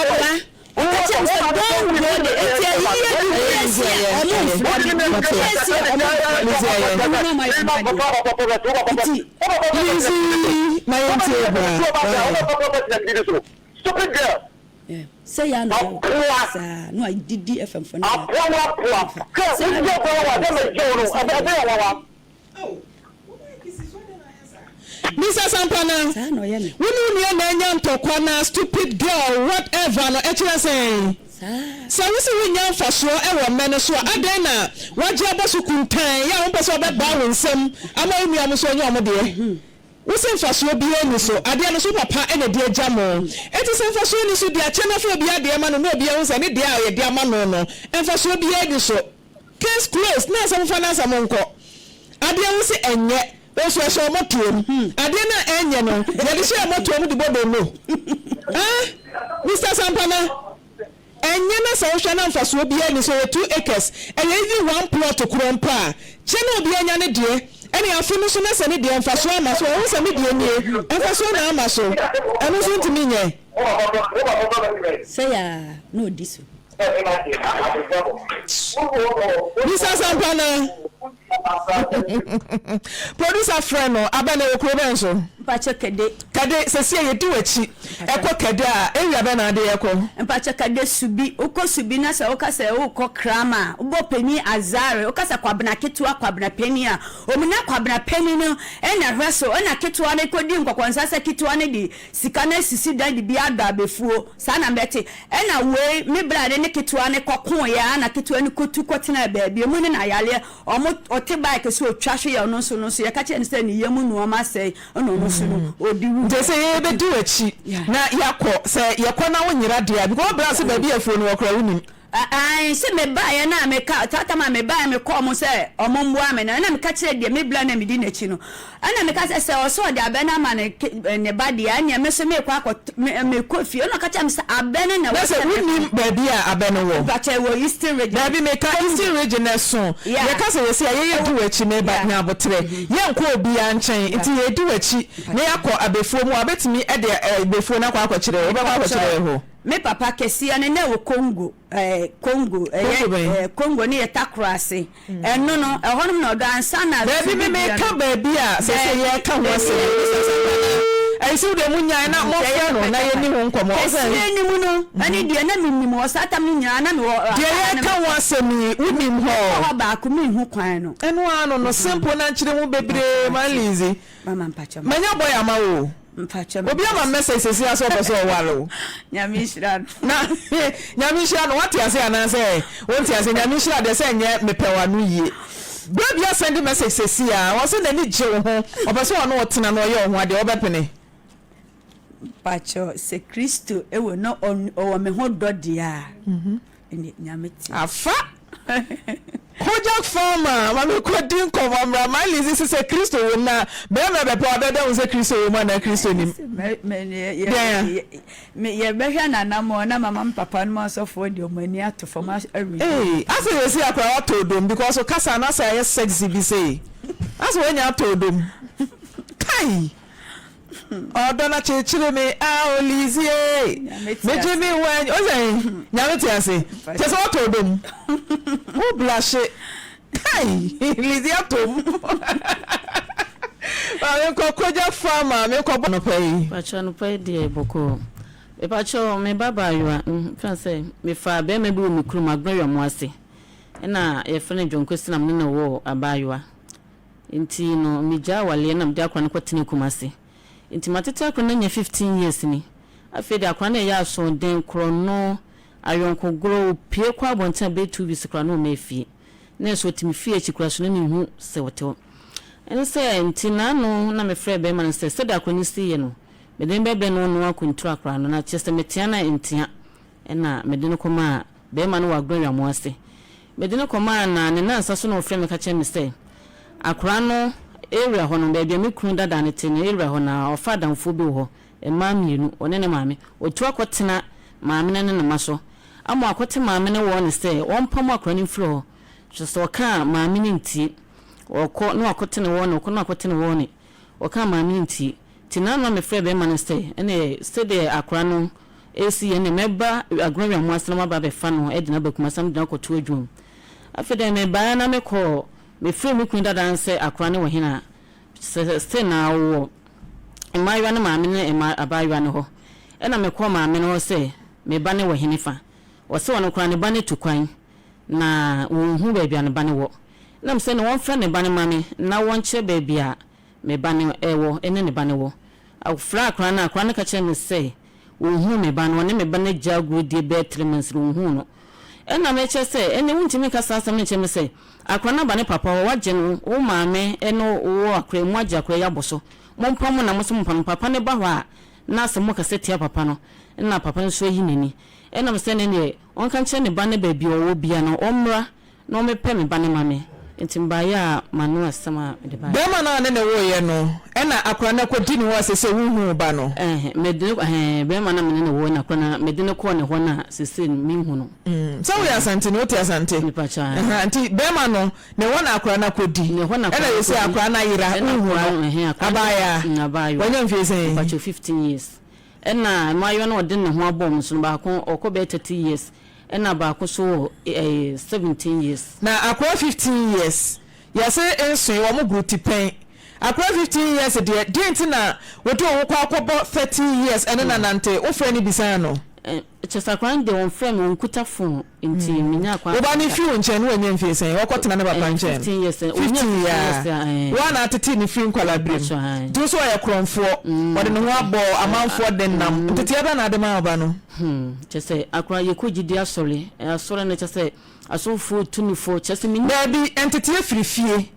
ɔboa. Ɔka kyerɛɛ me sɛ, don't go there. Enti ayi yɛ biribi asi a, ɔmo mfrɛ me. Biribi asi a, ɔmo mfrɛ me. Ɔmo na ɔmo ayɛ ɔmo adeɛ. Nti. Lizzy, ma yɛntie bra. Sɛ yɛ a na ɔyɛ wo saa na wadidi FM fo no nyinaa sɛ na Mr Sampana, saa na ɔyɛ no wo ne wo nua na anya ntɔkwa na stupid girl what ever no ɛkyerɛ sɛn? saa. Sɛ wo se wo nnya mfasoɔ wɔ mmɛ no so a adɛn na wagye abɔ so kuntann yɛ a wompɛ sɛ ɔbɛbaa wo nsam ama wo nua mo nso anya ɔmo deɛ? Wo se mfasoɔ biara nni so, adeɛ no so papa na ɛde agya mo. Enti sɛ mfasoɔ nni so deɛ a kyɛ na fa obiara deɛ ma no na obiara hu sɛ ne deɛ a yɛde ama no no mfasoɔ biara nni so. Case closed na asɛm fa n'asɛm nkɔ. Adeɛ wo se ɛnyɛ wo nso ɛhyɛ wo mɔtoam. Adeɛ no a ɛnyɛ no yɛde hyɛ yɛn mɔtoam de bɔ donno. Ah Mister Sampana ɛnyɛ na sɛ wohwɛ na mfasoɔ biara nni so ɛyɛ 2 acres ɛyɛ even one plot korɔ mpo a kyɛ na obiara nya ne deɛ ɛne afe no so na sɛ ne deɛ mfasoɔ ama so a wohu sɛ me deɛ nie mfasoɔ na ama so ɛno nso ntumi nyɛ. Sɛ yɛ a na ɔdi so. Bisa Sampana. Producer frɛ no abɛn ɛwɔ kuro bɛn so? Mpakyɛ Kɛde. Kɛde sɛsi a yɛdi w'akyi ɛkɔ Kɛde a area bɛn na ade yɛkɔ? Mpakyɛ Kɛde Subi, wokɔ Subi na sɛ woka sɛ wokɔ Krama a, wobɔ panin Azare, woka sɛ Kwabena ketewa Kwabena panin a, ɔmu na Kwabena panin no na ɛhwɛ so, ɛna ketewa no kɔdi nkɔkɔnsa sɛ ketewa no de sika no asisi dan de bi adɔ abɛfuo. Saa na mɛte. Ɛna wei, me bra ne ne ketewa no kɔkoeɛ ara na ketewa no kɔtu kɔtenaa baabi. Emu ne no ayareɛ. Ɔmo, ɔte bike so ɔtwa hwe yɛ ɔno nso no nso yɛka kyerɛɛ no sɛ ne yam nnoɔma asɛe ɛna ɔno nso no ɔdi wu. Nti sɛ yɛbɛdi w'akyi na yɛakɔ, sɛ yɛkɔ na wonyera deɛ a, because wo bra se baabi a afuo no wɔ koraa wonim. Aane, sɛ mebaeɛ no a meka, saa tam a mebaeɛ mekɔɔ mo sɛ ɔmo mmoa me no, ɛna meka kyerɛɛ deɛ me bra no a medi n'akyi no, ɛna meka sɛ, sɛ ɔsɛ ɔde abɛ no ama ne ke, ne ba deɛ a, ɛneɛ me nso meekɔ akɔ, me, mekɔ fie. Ɛna ɔka kyerɛɛ me sɛ abɛ no na Na ɛwɔ sɛ sɛ mekɔ. wonim baabi a abɛ no wɔ? Mpakyɛ, ɛwɔ Eastern Region. Daabi, meka Congo. Eastern Region no ɛso. Yeah. Yɛka sɛ yɛsi a, yɛyɛ di Ɛwɔ, w'akyi, meba, yeah. nya aboterɛ. Yɛnkɔ obiara nkyɛn, Yeah. nti yɛredi w'akyi na Mpakyɛ. yɛakɔ abɛfuo mu a, wobɛtumi de abɛfuo no akɔ akɔkyerɛ, wobɛkɔ akɔkyerɛ Mepakyɛ, yɛ hɔ? Me papa kɛseɛ no na ɛwɔ Congo, ɛɛ Congo, ɛyɛ Congo bɛn? ɛɛ Congo ne yɛ Takorase. Ɛno no, ɛhɔnom na ɔdɔ ansa na Daabi, me sibidua meka no. baabi a seesei Daabi, yɛreka ho daabi, asɛm yi. Mister Sampana, ɛyi sɛ wo deɛ monyae na Sɛ momfrɛ no na yɛbɛka yɛnni ho nkɔmmɔ. Ɔsɛ. Kɛseɛ no mu no, ɛne deɛ na menim hɔ saa tam no nyinaa na mewɔ Deɛ Accra na yɛreka ho mekɔ. asɛm yi, wonim hɔ? Mekɔ hɔ baako, menhu kwan no. Ɛno ara no no, simple na nkyerɛ mu bebree, Mpakyɛ man mate. Lizzy. Mama mpakyɛ Manya mate. boy ama wo o. Mpakyɛ Obi ama mate. message sɛsi ara sɛ ɔpɛ sɛ ɔware wo. Nyame nhyira no. Na Nyame nhyira no, wate aseɛ anaasɛ wonte aseɛ? Nyame nhyira deɛ sɛ ɛnyɛ mepɛ w'ano yie. Bra bi asɛnde message sɛsi ara, ɔse n'ani gye wo ho, ɔpɛ sɛ ɔne wo tena na ɔyɛ wo ho adeɛ, wobɛpene? Mpakyɛ sɛ Kristo wɔ na ɔwɔ me ho dɔ deɛ a, ɛneɛ Nyame te ase. Afa! Kojak Farmer ma me kɔ di nkɔmɔ mmra my Lizzy se sɛ Kristo wom na bɛɛma bɛpɛ wo abɛda hu sɛ Kristo wɔ mu anaa Kristo nim dɛn a. Yɛbɛhwɛ nanamɔ na mama me papa nom asɔfoɔ de ɔmo ani ato fam aread. Ei asɛ sɛsei akora watɔ odom because wo kasa no asɛ ayɛ sexy bi sei asɛ wanya atɔ odom kai. Ɔdɔ no akyekyere me ah Olizzy ee Megye me ho anyi o sɛn Nyame te ase kyɛ sɛ watɔ ɔdɔ mu wo blashe kai Lizzy atɔ mu Maame nkɔ kogya fa maame nkɔ bɔ anɔpa yi. Mpakyɛw anɔpa yi deɛ bɔkɔɔ. Mepakyɛw me ba baayewa mfa sɛ mefaa bɛɛma bi wɔ me kurom Agorɔ Wiamoase ɛna yɛfrɛ no John Kwesi na mene no woo abaayewa. Nti no megyaa awaleɛ na mede akora no kɔtenaa Kumasi. Nti matete akora no anya 15 years ni. Afei deɛ akora no reyɛ asoɔden, korɔno, ayɔnkogorɔ, ɔpue kɔ abɔnten a bɛyɛ 2 weeks koraa na ɔmmaa fie. Na nso ɔte me fie akyi koraa so na menhu sɛ ɔte hɔ. Ɛne sɛ, nti naano na mefrɛɛ bɛrima no sɛ, sɛdeɛ akora no si yɛ no, mede no bɛbrɛ no ɔno akuntu akora no, na kyerɛ sɛ metea no a ɛntea. Ɛna mede no kɔmaa bɛrima no wɔ Agorɔ-Nwamu ase. Mede no kɔmaa no a, ne nnansa so na ɔfrɛɛ me ka kyerɛɛ me sɛ, akora no area hɔ no, baabi a me kunu dada no te no area hɔ no ara, ɔfa adamfoɔ bi wɔ hɔ, mmaa mmienu, ɔne ne maame. Watu akɔtena maame no ne ne mma so. Ama wakɔte maame no wɔ ne sɛ ɔmpamo akora no mfiri hɔ. Kyerɛ sɛ ɔka a, maame no ntie. Ɔkɔ na wakɔte ne wɔne, ɔkɔ na wakɔte ne wɔne. Ɔka a, maame no ntie. Nti na na mefrɛ bɛrima no sɛ, ɛneɛ sɛdeɛ akora no resi yɛ no, mɛba Agona Wiamoase ase na maba abɛfa no de no aba Kumasi na mede no akɔto adwuma mu. Afei deɛ mebaeɛ na mekɔɔ, mefrɛɛ me kunu dada no sɛ akora no wɔ he na sɛ still na ɔwɔ mmaayewa no maame ne mma abaayewa no hɔ. Ɛna mekɔɔ maame no hɔ sɛ me ba no wɔ he fa. Ɔse ɔno koraa ne ba no atu kwan na wɔnhu baabi a ne ba no wɔ. Ɛna mesɛ ne wɔmfrɛ ne ba no ma me na wɔnkyerɛ baabi a me ba no wɔ ne ne ba no wɔ. Ɔfrɛɛ akwadaa no a, akwadaa no ka kyerɛɛ me sɛ ɔnhuu me ba no, ɔne me ba no agya agorɔ die bɛyɛ three months no ɔnhuu no. Ɛna mekyerɛ sɛ ɛnneɛ wontumi nka saa asɛm no nkyerɛ me sɛ akwadaa no aba ne papa hɔ, wagye no, wo maame ne wo akwadaa yi, moagye akwadaa yi abɔ so, mompam no na mo nso mompam no. Papa no ba hɔ a, na sɛ mokasa tia papa no, ɛna papa no nso ayi n'ani. Ɛna mesɛ ɛnneɛ deɛ ɔnka nkyerɛ ne ba no baabi a ɔwɔ biara no ɔmmra Na ɔmepɛ me ba no ma me. Nti mebaeɛ a m'ano asɛm a mede baeɛ. Barima no a ne ne woeɛ no, ɛna akora no akɔdi ne hɔ a seesei wonhu wo ba no? Ɛɛhɛ, mede no, ɛhɛɛ, barima no a me ne no woeɛ no akora no, mede no kɔɔ ne hɔ no a seesei no menhu no. Mm, sɛ woyɛ Asanteni, wote Asante? Mepakyɛ, ae. Ɛhã, nti barima no, ne hɔ na akora no akɔdi? Ne hɔ na akora Ɛna no seesei akɔdi. akora no ayera, Ɛna wonhu akora no? no, ɛhɛɛ, akora no, Abaayaa? mm, abaayewa. Wanya mfeɛ sɛn? Mepakyɛ, 15 years. Ɛna mmaayewa no a ɔde ne ho abɔ wɔn so no, baako ɔkɔ bɛyɛ 30 years. Ɛna baako so wɔ ɛɛ 17 years. Na akora 15 years yɛse nsoe wɔn goro tipɛn akora 15 years deɛ deɛn nti na wode wo ho kɔ akɔbɔ 30 years ɛne no anante wo frɛ no bisaa no. Kyerɛ sɛ akora no deɛ wɔnfrɛ me wɔnkuta phone nti mennya kwan Wo ba no ankasa. firi wo nkyɛn no wanya mfie sɛn ɔkɔ tena ne papa nkyɛn no 15 years ɔnya 15 15 years years a wo a na atetee no firi nkwadaa berɛ mu Mpakyɛw ae. nti wo nso ɔyɛ korɔmfoɔ ɔde ne ho abɔ amanfoɔ de nam nteteɛ bɛn na ade maa wo ba no. Hmm, kyerɛ sɛ akora yɛkɔ gyidi asɔre, asɔre no kyerɛ sɛ asɔfoɔ tu no fo, kyerɛ sɛ menni. Daabi, nteteɛ firi fie.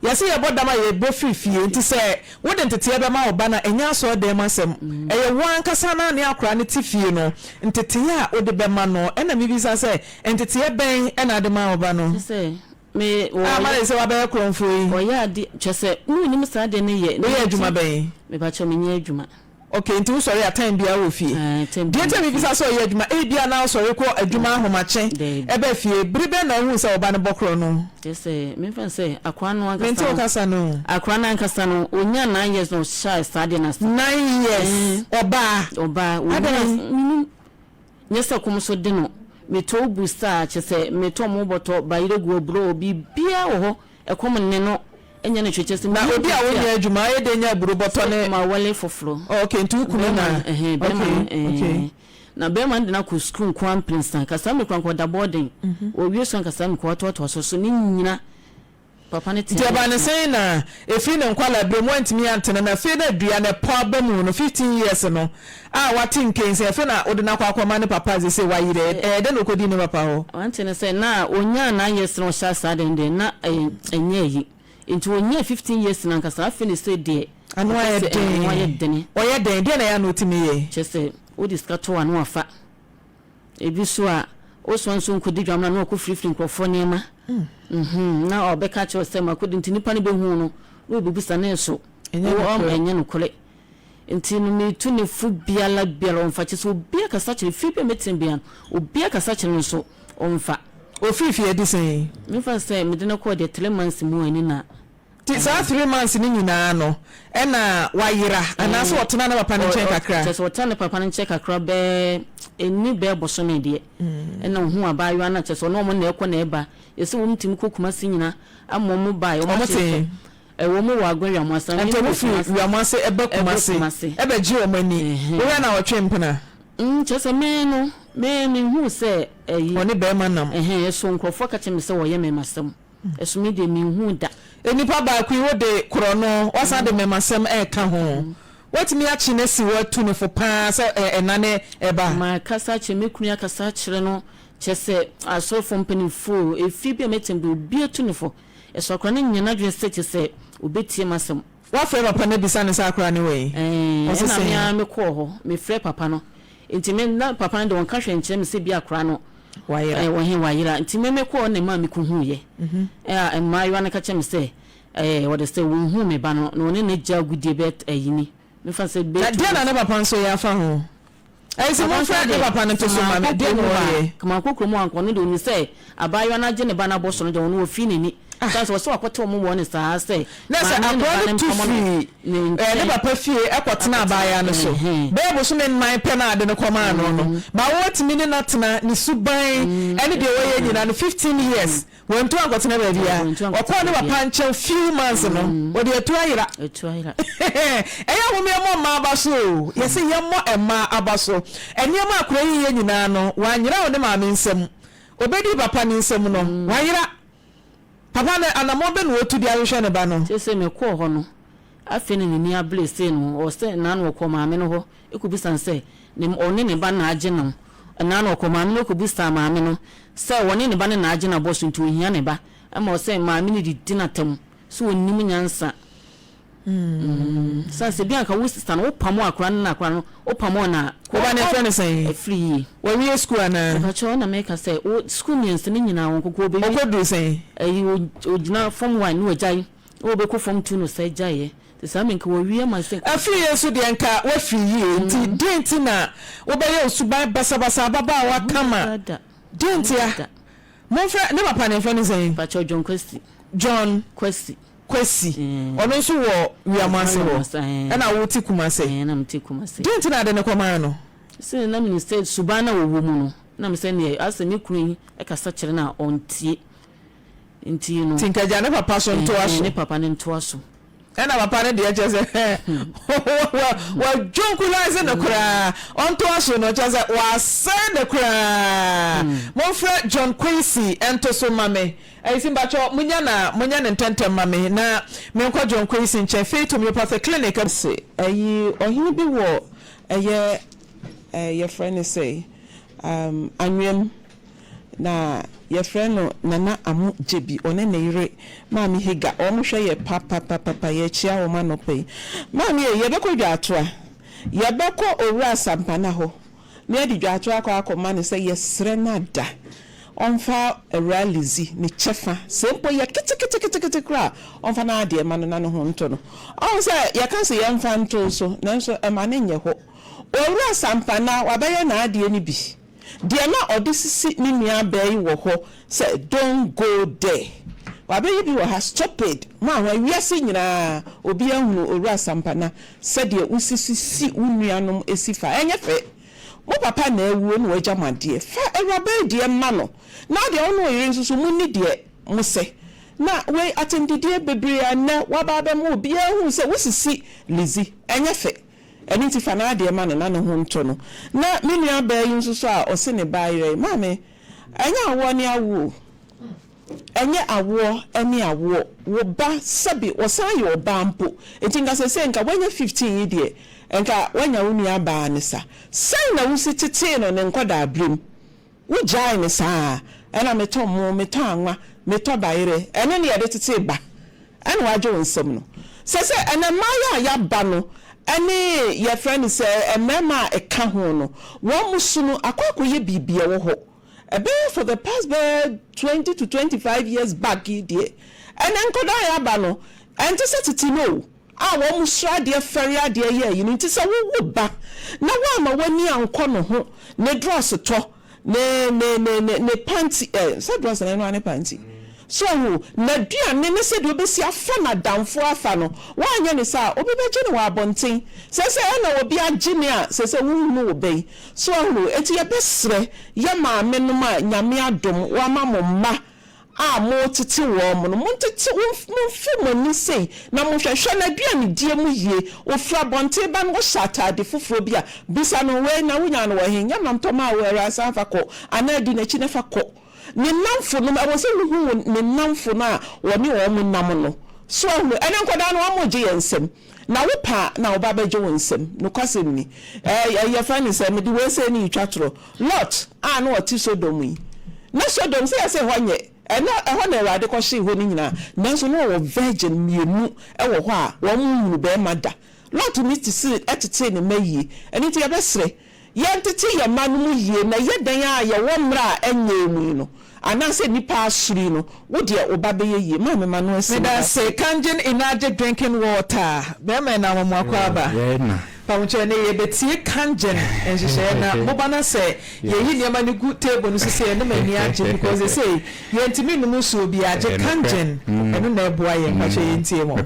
Yɛse yɛbɔ dam a yɛbɔ firi fie, nti sɛ wode nteteɛ bɛma wo ba no a, ɛnyɛ asɔredan mu asɛm. Ɛyɛ wo ankasa no a ne akora no te fie no, nteteɛ a wode bɛma no. Ɛna mebisa sɛ, nteteɛ bɛn na wode maa wo ba no? Kyerɛ sɛ me A ama no sɛ wabɛyɛ korɔmfoɔ yi. Ɔyɛ ade, kyerɛ sɛ mennim saa adeɛ no yɛ. Woyɛ adwuma bɛn? Mepakyɛw, menyɛ adwuma. Ok, nti wo sɔre a time biara wɔ fie? Ɛɛ, time Deɛ biara nti a mewɔ fie. mebisa sɛ ɔyɛ adwuma, ebia na ɔsɔre kɔ adwuma ahomakye Daabi. ɛba fie, bere bɛn na wohuu sɛ wo ba no bɔ korɔno? Kyerɛ sɛ, memfa no sɛ akwadaa no ankasa Mente wo no, kasa no o. akwadaa no ankasa no, ɔnyaa nine years na ɔhyɛɛ saa adeɛ no ase. Nine years, Ɛɛ. ɔbaa? Ɔbaa, ɔnyaa, Adɛn? mennim, nyɛ sɛ kɔm nso de no, metɔ wo booster a, kyerɛ sɛ metɔ mo bɔtɔ, bayerɛ gu aburo, biribiara wɔ hɔ, Ɛkɔm nne no nyɛ no hwee kyerɛ sɛ Na mennim obi a deɛ nti wonyɛ a. adwuma ayɛ dɛn nya aburo bɔtɔ Sɛ ne. mawale foforɔ. Oh okay nti wo kunu na. Bɛrima no ɛhɛn bɛrima no Okay okay. ɛɛn na bɛrima no de no akɔ sukuu nko ara mprɛnsa nka saa mmerɛ koraa nka ɔda boarding ɔwie sukuu anka saa mmerɛ koraa ɔtoatoa so so ne nyina papa no Nti tea ɛbaa ne no tea. sɛn na ɛfiri ne nkwadaa berɛ mu wantumi antena na afei na dua no ɛpɔ aba mu no 15 years no a wate nkensen afei na wode no akɔ akɔma ne papa a seesei wayera ɛyɛ dɛn na ɔkɔdii ne papa hɔ? Wante ne sɛ na ɔnyaa nine years na ɔhyɛ saa adeɛ no deɛ na ɛnyɛ ayi nti ɔnyaa 15 years no ankasa afei na ɛsei deɛ Ano ɔpɛ ayɛ sɛ ano ayɛ den. dene. Ɔyɛ dɛn? Deɛn na ɛyɛ a na ɔtumi yɛ? Kyerɛ sɛ wode sika to a na wafa. Ebi nso a wosua nso nkɔdi dwamena na wakɔfirifiri nkurɔfoɔ nneɛma. Mhm, na ɔbɛka akyerɛ wo sɛ makɔdi nti nipa no bɛhu no na ɔbɛbisa ne nso Ɛnyɛ wo nokorɛ. ɛnyɛ nokorɛ. Nti no metu no fo biara biara ɔmfa kyerɛ sɛ obiara kasa kyerɛ fie bi a mɛtena biara no obiara kasa kyerɛ no nso ɔmfa. Ɔfiri fie adi sɛn? Memfa no sɛ mede no kɔɔ deɛ 3 months mu ani na. Nti saa 3 months no nyinaa no ɛna wayera anaasɛ ɔtena ne papa no nkyɛn kakra? Kyerɛ sɛ ɔtena ne papa no nkyɛn kakra bɛɛ ɛnni bɛɛ bosome deɛ ɛna ɔhuu abaayewa no a kyerɛ sɛ ɔne wɔn na ɛkɔ na ɛba yɛsɛ wɔn tumi kɔ Kumasi nyina ama wɔn baeɛ wɔn Wɔn akyerɛ te? sɛ ɛwɔ mu wɔ Agona Wiamoase Nti wɔn firi Wiamoase ɛba Kumasi ɛbɛgye wɔn ani wohwɛ na wɔtwe mpena? Kyerɛ sɛ me no me menhuu sɛ ɛyi. Ɔne bɛɛma nam. Ɛhɛn ɛso nkorɔfoɔ ka kyerɛ me sɛ wɔyɛ mɛmasɛm. Ɛso me deɛ menhuu da. Nnipa baako yi wode korɔno wasan de mmɛmasɛm reka ho. Woatumi akye no asi hɔ atu no fo pa ara sɛ ɛna ne ɛba? Makasa akyerɛ me kunu yi akasa akyerɛ no kyerɛ sɛ asɔrefoɔ mpanimfoɔ o, efie bi a mɛtena mu deɛ obiara tu no fo. Ɛso akwadaa no nyɛ n'adwene sɛ kyerɛ sɛ. Ɔbɛtie m'asɛm. Woafrɛ papa no abisa no sɛ akora no wɔ he? Ɛɛ, Ɔse ɛna me sɛn? ara mekɔɔ hɔ, mefrɛɛ papa no. Nti me, na papa no deɛ ɔnka hwee nkyerɛ me sɛ bi akora no Wayera. ɛɛ, wɔ he, wayera. Nti me mekɔɔ hɔ na ɛmaa mekɔhuuiɛ. Ɛɛ, mmaayewa no ka kyerɛɛ me sɛ, ɛɛ, wɔde sɛ wɔnhuu me ba no, na ɔne n'agya agodie bɛyɛ ayi ni. Mefa sɛ bɛyɛ Na two deɛn na weeks. ne papa nso yɛ afa ho? Ɛyi sɛ Papa nso momfrɛ ne deɛ, papa no sɛ nto so ma mankɔ me, deɛn kurom na hɔ a, ɔyɛ? nka mankɔ kurom hɔ a, nka ɔno deɛ ɔnim sɛ abaayewa no agye ne ba no abɔ so no deɛ, ɔno ɔfii n'ani. Sane sɛ ɔsɛ wakɔte wɔn wɔ ne saa sɛ Na sɛ maame ne ne akoa ba no no tu mpamo no firi ne eh, ne nkyɛn papa fie kɔtena akɔtena abaayewa no so ɛhɛn. bɛyɛ bosome nnan pɛ na ade no kɔmaa no no, ma woatumi ne no atena, ne suban ne deɛ wɔyɛ nyinaa no, 15 years, wantu ankɔtena baabiara. Wantu ankɔtena Ɔkɔɔ ne papa baabiara. nkyɛn few months no, ɔde atu ayera. Atu ayera. Ɛyɛ a mom yɛmmɔ mmaa aba so o, yɛse yɛmmɔ mmaa aba so. Nneɛma a akwadaa yi yɛ nyinaa no, wanyera wɔ ne maame nsam. Ɔbɛdii papa no nsam no, wayera. Papa no, anammɔn bɛn na watu de ahwehwɛ ne ba no? Seesei mekɔɔ hɔ no, afei na n'ani abere sei no, ɔsɛ nna no ɔkɔɔ maame no hɔ kɔbisa no sɛ ne ɔne ne ba no na agye no. Nna no ɔkɔɔ maame no hɔ kɔbisaa maame no sɛ ɔne ne ba no na agye no abɔ so nti ɔhia ne ba. Ɛma ɔsɛ maame no didi no atɛm sɛ ɔnnim nyansa. Sane sɛ bi anka wo sista no wopamoo akora no na akora no wopamoo no a. Wo ba no yɛfrɛ no sɛn? Afiri yie. Wawie sukuu anaa? Mepakyɛw na meka sɛ wo sukuu mmiɛnsa no nyinaa wɔn koko obewie. Ɔkɔduru sɛn? Ɛyi ogyina form one na wagyae na wɔbɛkɔ form two no sɛ gyaeɛ nti saa me nka wawie ama sɛ. Afiri yie nso deɛ nka wafiri yie nti deɛn nti na wobɛyɛ wo suban basabasa ababaawa kama deɛn ntia? Momfrɛ ne papa no yɛfrɛ no sɛn? Mepakyɛw John Kwasi. John. Kwasi. Kwasi, ɔno nso wɔ Wiamoase hɔ, ɛna wo te Kumase. Ɛna me te Kumase. Deɛ nti na ade no kɔmaa no? Sɛ na menim sɛ suban na ɔwɔ mu no, na me sɛ neɛ asɛ me kunu yi kasa kyerɛ no a ɔntie. Nti no. Nti nka gya ne papa so ntoa so. Ne papa no ntoa so. Ɛna papa no deɛ kyerɛ sɛ wa dwonkulase no koraa ɔntoa so no kyerɛ sɛ wasɛe no koraa. Momfrɛ John Kwesi nto so ma me. Ayisi mpakyɛw munya na monyɛ no ntɛntɛm ma me na menkɔ John Kwesi nkyɛn Faith Homeopathy Clinic. Se ɛyi ɔhene bi wɔ ɛyɛ eh yɛfrɛ no sɛi um Anweam na yɛfrɛ no Nana Amo Gyebi ɔne ne yere Maame Hagar wɔn hwɛ yɛ papapapapa yɛkyea wɔn anɔpa yi Maame ei yɛbɛkɔ Dwaatoa yɛbɛkɔ Owura Sampana hɔ na yɛde dwaato akɔ akɔma no sɛ yɛsrɛ no ada ɔmfa Awuraa Lizzie ne kyɛfa, sɛ mpo yɛ keteketekete koraa a, ɔmfa n'adeɛ mma no na ne ho ntɔ no. Ɔhu sɛ yɛka sɛ yɛmfa nto wo so, nanso ɛma no nyɛ hɔ. Owura Sampana, wabɛyɛ n'adeɛ no bi. Deɛ na ɔde sisi ne nuabaa yi wɔ hɔ sɛ don't go there. Wabɛyɛ bi wɔ ha, stupid. Mo a hwan, wiase nyinaa obiara hunu Owura Sampana Sɛdeɛ wosi sisi wo nuanom si fa. Ɛnyɛ fɛ. Mo papa na awuo na wagya mo adeɛ. Fa awuraba yi deɛ ma no. Na wo deɛ wo ne wo yere nso so monni deɛ mosɛ. Na wei atɛmdidie bebree a nnɛ woaba abɛma obiara ahunu sɛ wosisi Lizzie. Ɛnyɛ fɛ. Ɛno nti fa n'adeɛ ma no na ne ho ntɔ no. Na me nuabaa yi nso so a ɔse ne ba ayera yi, maame, ɛnyɛ awoɔ ne awoɔ o. Ɛnyɛ awoɔ ne awoɔ, wo ba sɛbe ɔsan yɛ ɔbaa mpo, nti nka sesei nka wanya 15 yi deɛ nka wanya wo nua baa no sa. Sɛn na wosi tetee no ne nkɔdaa berem? Wo gyae no saa? Ɛna metɔ mo, metɔ anwa, metɔ bayerɛ, ɛno ne yɛde tetee ba ɛna wagye wo nsam no. Sesei ɛnɛ mmayewa a yaba no ɛne yɛfrɛ no sɛ mmarima a ɛka ho no wɔn su no akɔ akɔyɛ biribi ɛwɔ hɔ. Ɛbɛyɛ for the past bɛyɛ 20 to 25 years back yi deɛ, ɛnɛ nkwadaa a yɛaba no, ɛnte sɛ tete no o, a wɔn suro adeɛ, fɛre adeɛ yɛ ayi no. Nti sɛ wowo ba na woamma w'ani ankɔ ne ho, ne drɔs tɔ, ne ne ne ne ne panti, ɛ, sɛ drɔs na ɛno ara ne panti, So ahu? N'aduane ne sɛdeɛ ɔbɛsi afa n'adamfoɔ afa no. Woanyɛ no saa a, obi bɛgye no wɔ abɔnten. Seesei ɛna obi agye me a, seesei wonhunu wo bɛn. So ahunu? Enti yɛbɛsrɛ yɛ maamenom a Nyame adom wama mo mma a moretete wɔn no, montete, momfe mo ani sei na monhwɛ. Hwɛ n'aduanedie mu yie. Ɔfiri abɔnten ba no, ɔhyɛ ataade foforɔ bi a, bisa no, wei na wonyaa no wɔ he? Nyɛ mantɔ maa wo, awuraa, san fa kɔ. Anaa di n'akyi na fa kɔ. Ne nnamfonom, ɛwɔ sɛ wohu wo ne nnamfo no a wɔne wɔn nam no. So ahu? Ɛnnɛ nkwadaa no, wɔregye yɛn nsam. Na wo pɛ a, na wo ba bɛgye wo nsam. Nokwasɛm ni. Ɛɛ, yɛfrɛ no sɛ, mede wei sei ne retwa torɔ. Lot a na ɔte Sodom yi, na Sodom, sɛ yɛse hɔ nyɛ. Ɛno, ɛhɔ na Awurade kɔhyee hɔ no nyinaa. Nanso na ɔwɔ virgin mmienu wɔ hɔ a wɔn nhunu barima da. Lot ne te tetee ne mma yie. Ɛno nti yɛbɛsrɛ, yɛntete yɛn mma no mu yie, na ɛyɛ dɛn ara a yɛwɔ mmerɛ a ɛnyɛɛ mu yi no, anaasɛ nnipa asoro yi no, wo deɛ wo ba bɛyɛ yie. Maame ma no asi, meda ase. Medase Kangen Energy Drinking Water bɛrima ɛna wɔn akɔ aba pamukyɛ ɛnɛ yɛbɛtie Kangen nhyehyɛeɛ na moba na sɛ yɛyi nneɛma no gu table no so sɛ yɛnom ani agye because sesei yɛntumi nnom nsuo biara gye Kangen ɛno na ɛboa yɛn mpakyɛ yɛntie mo.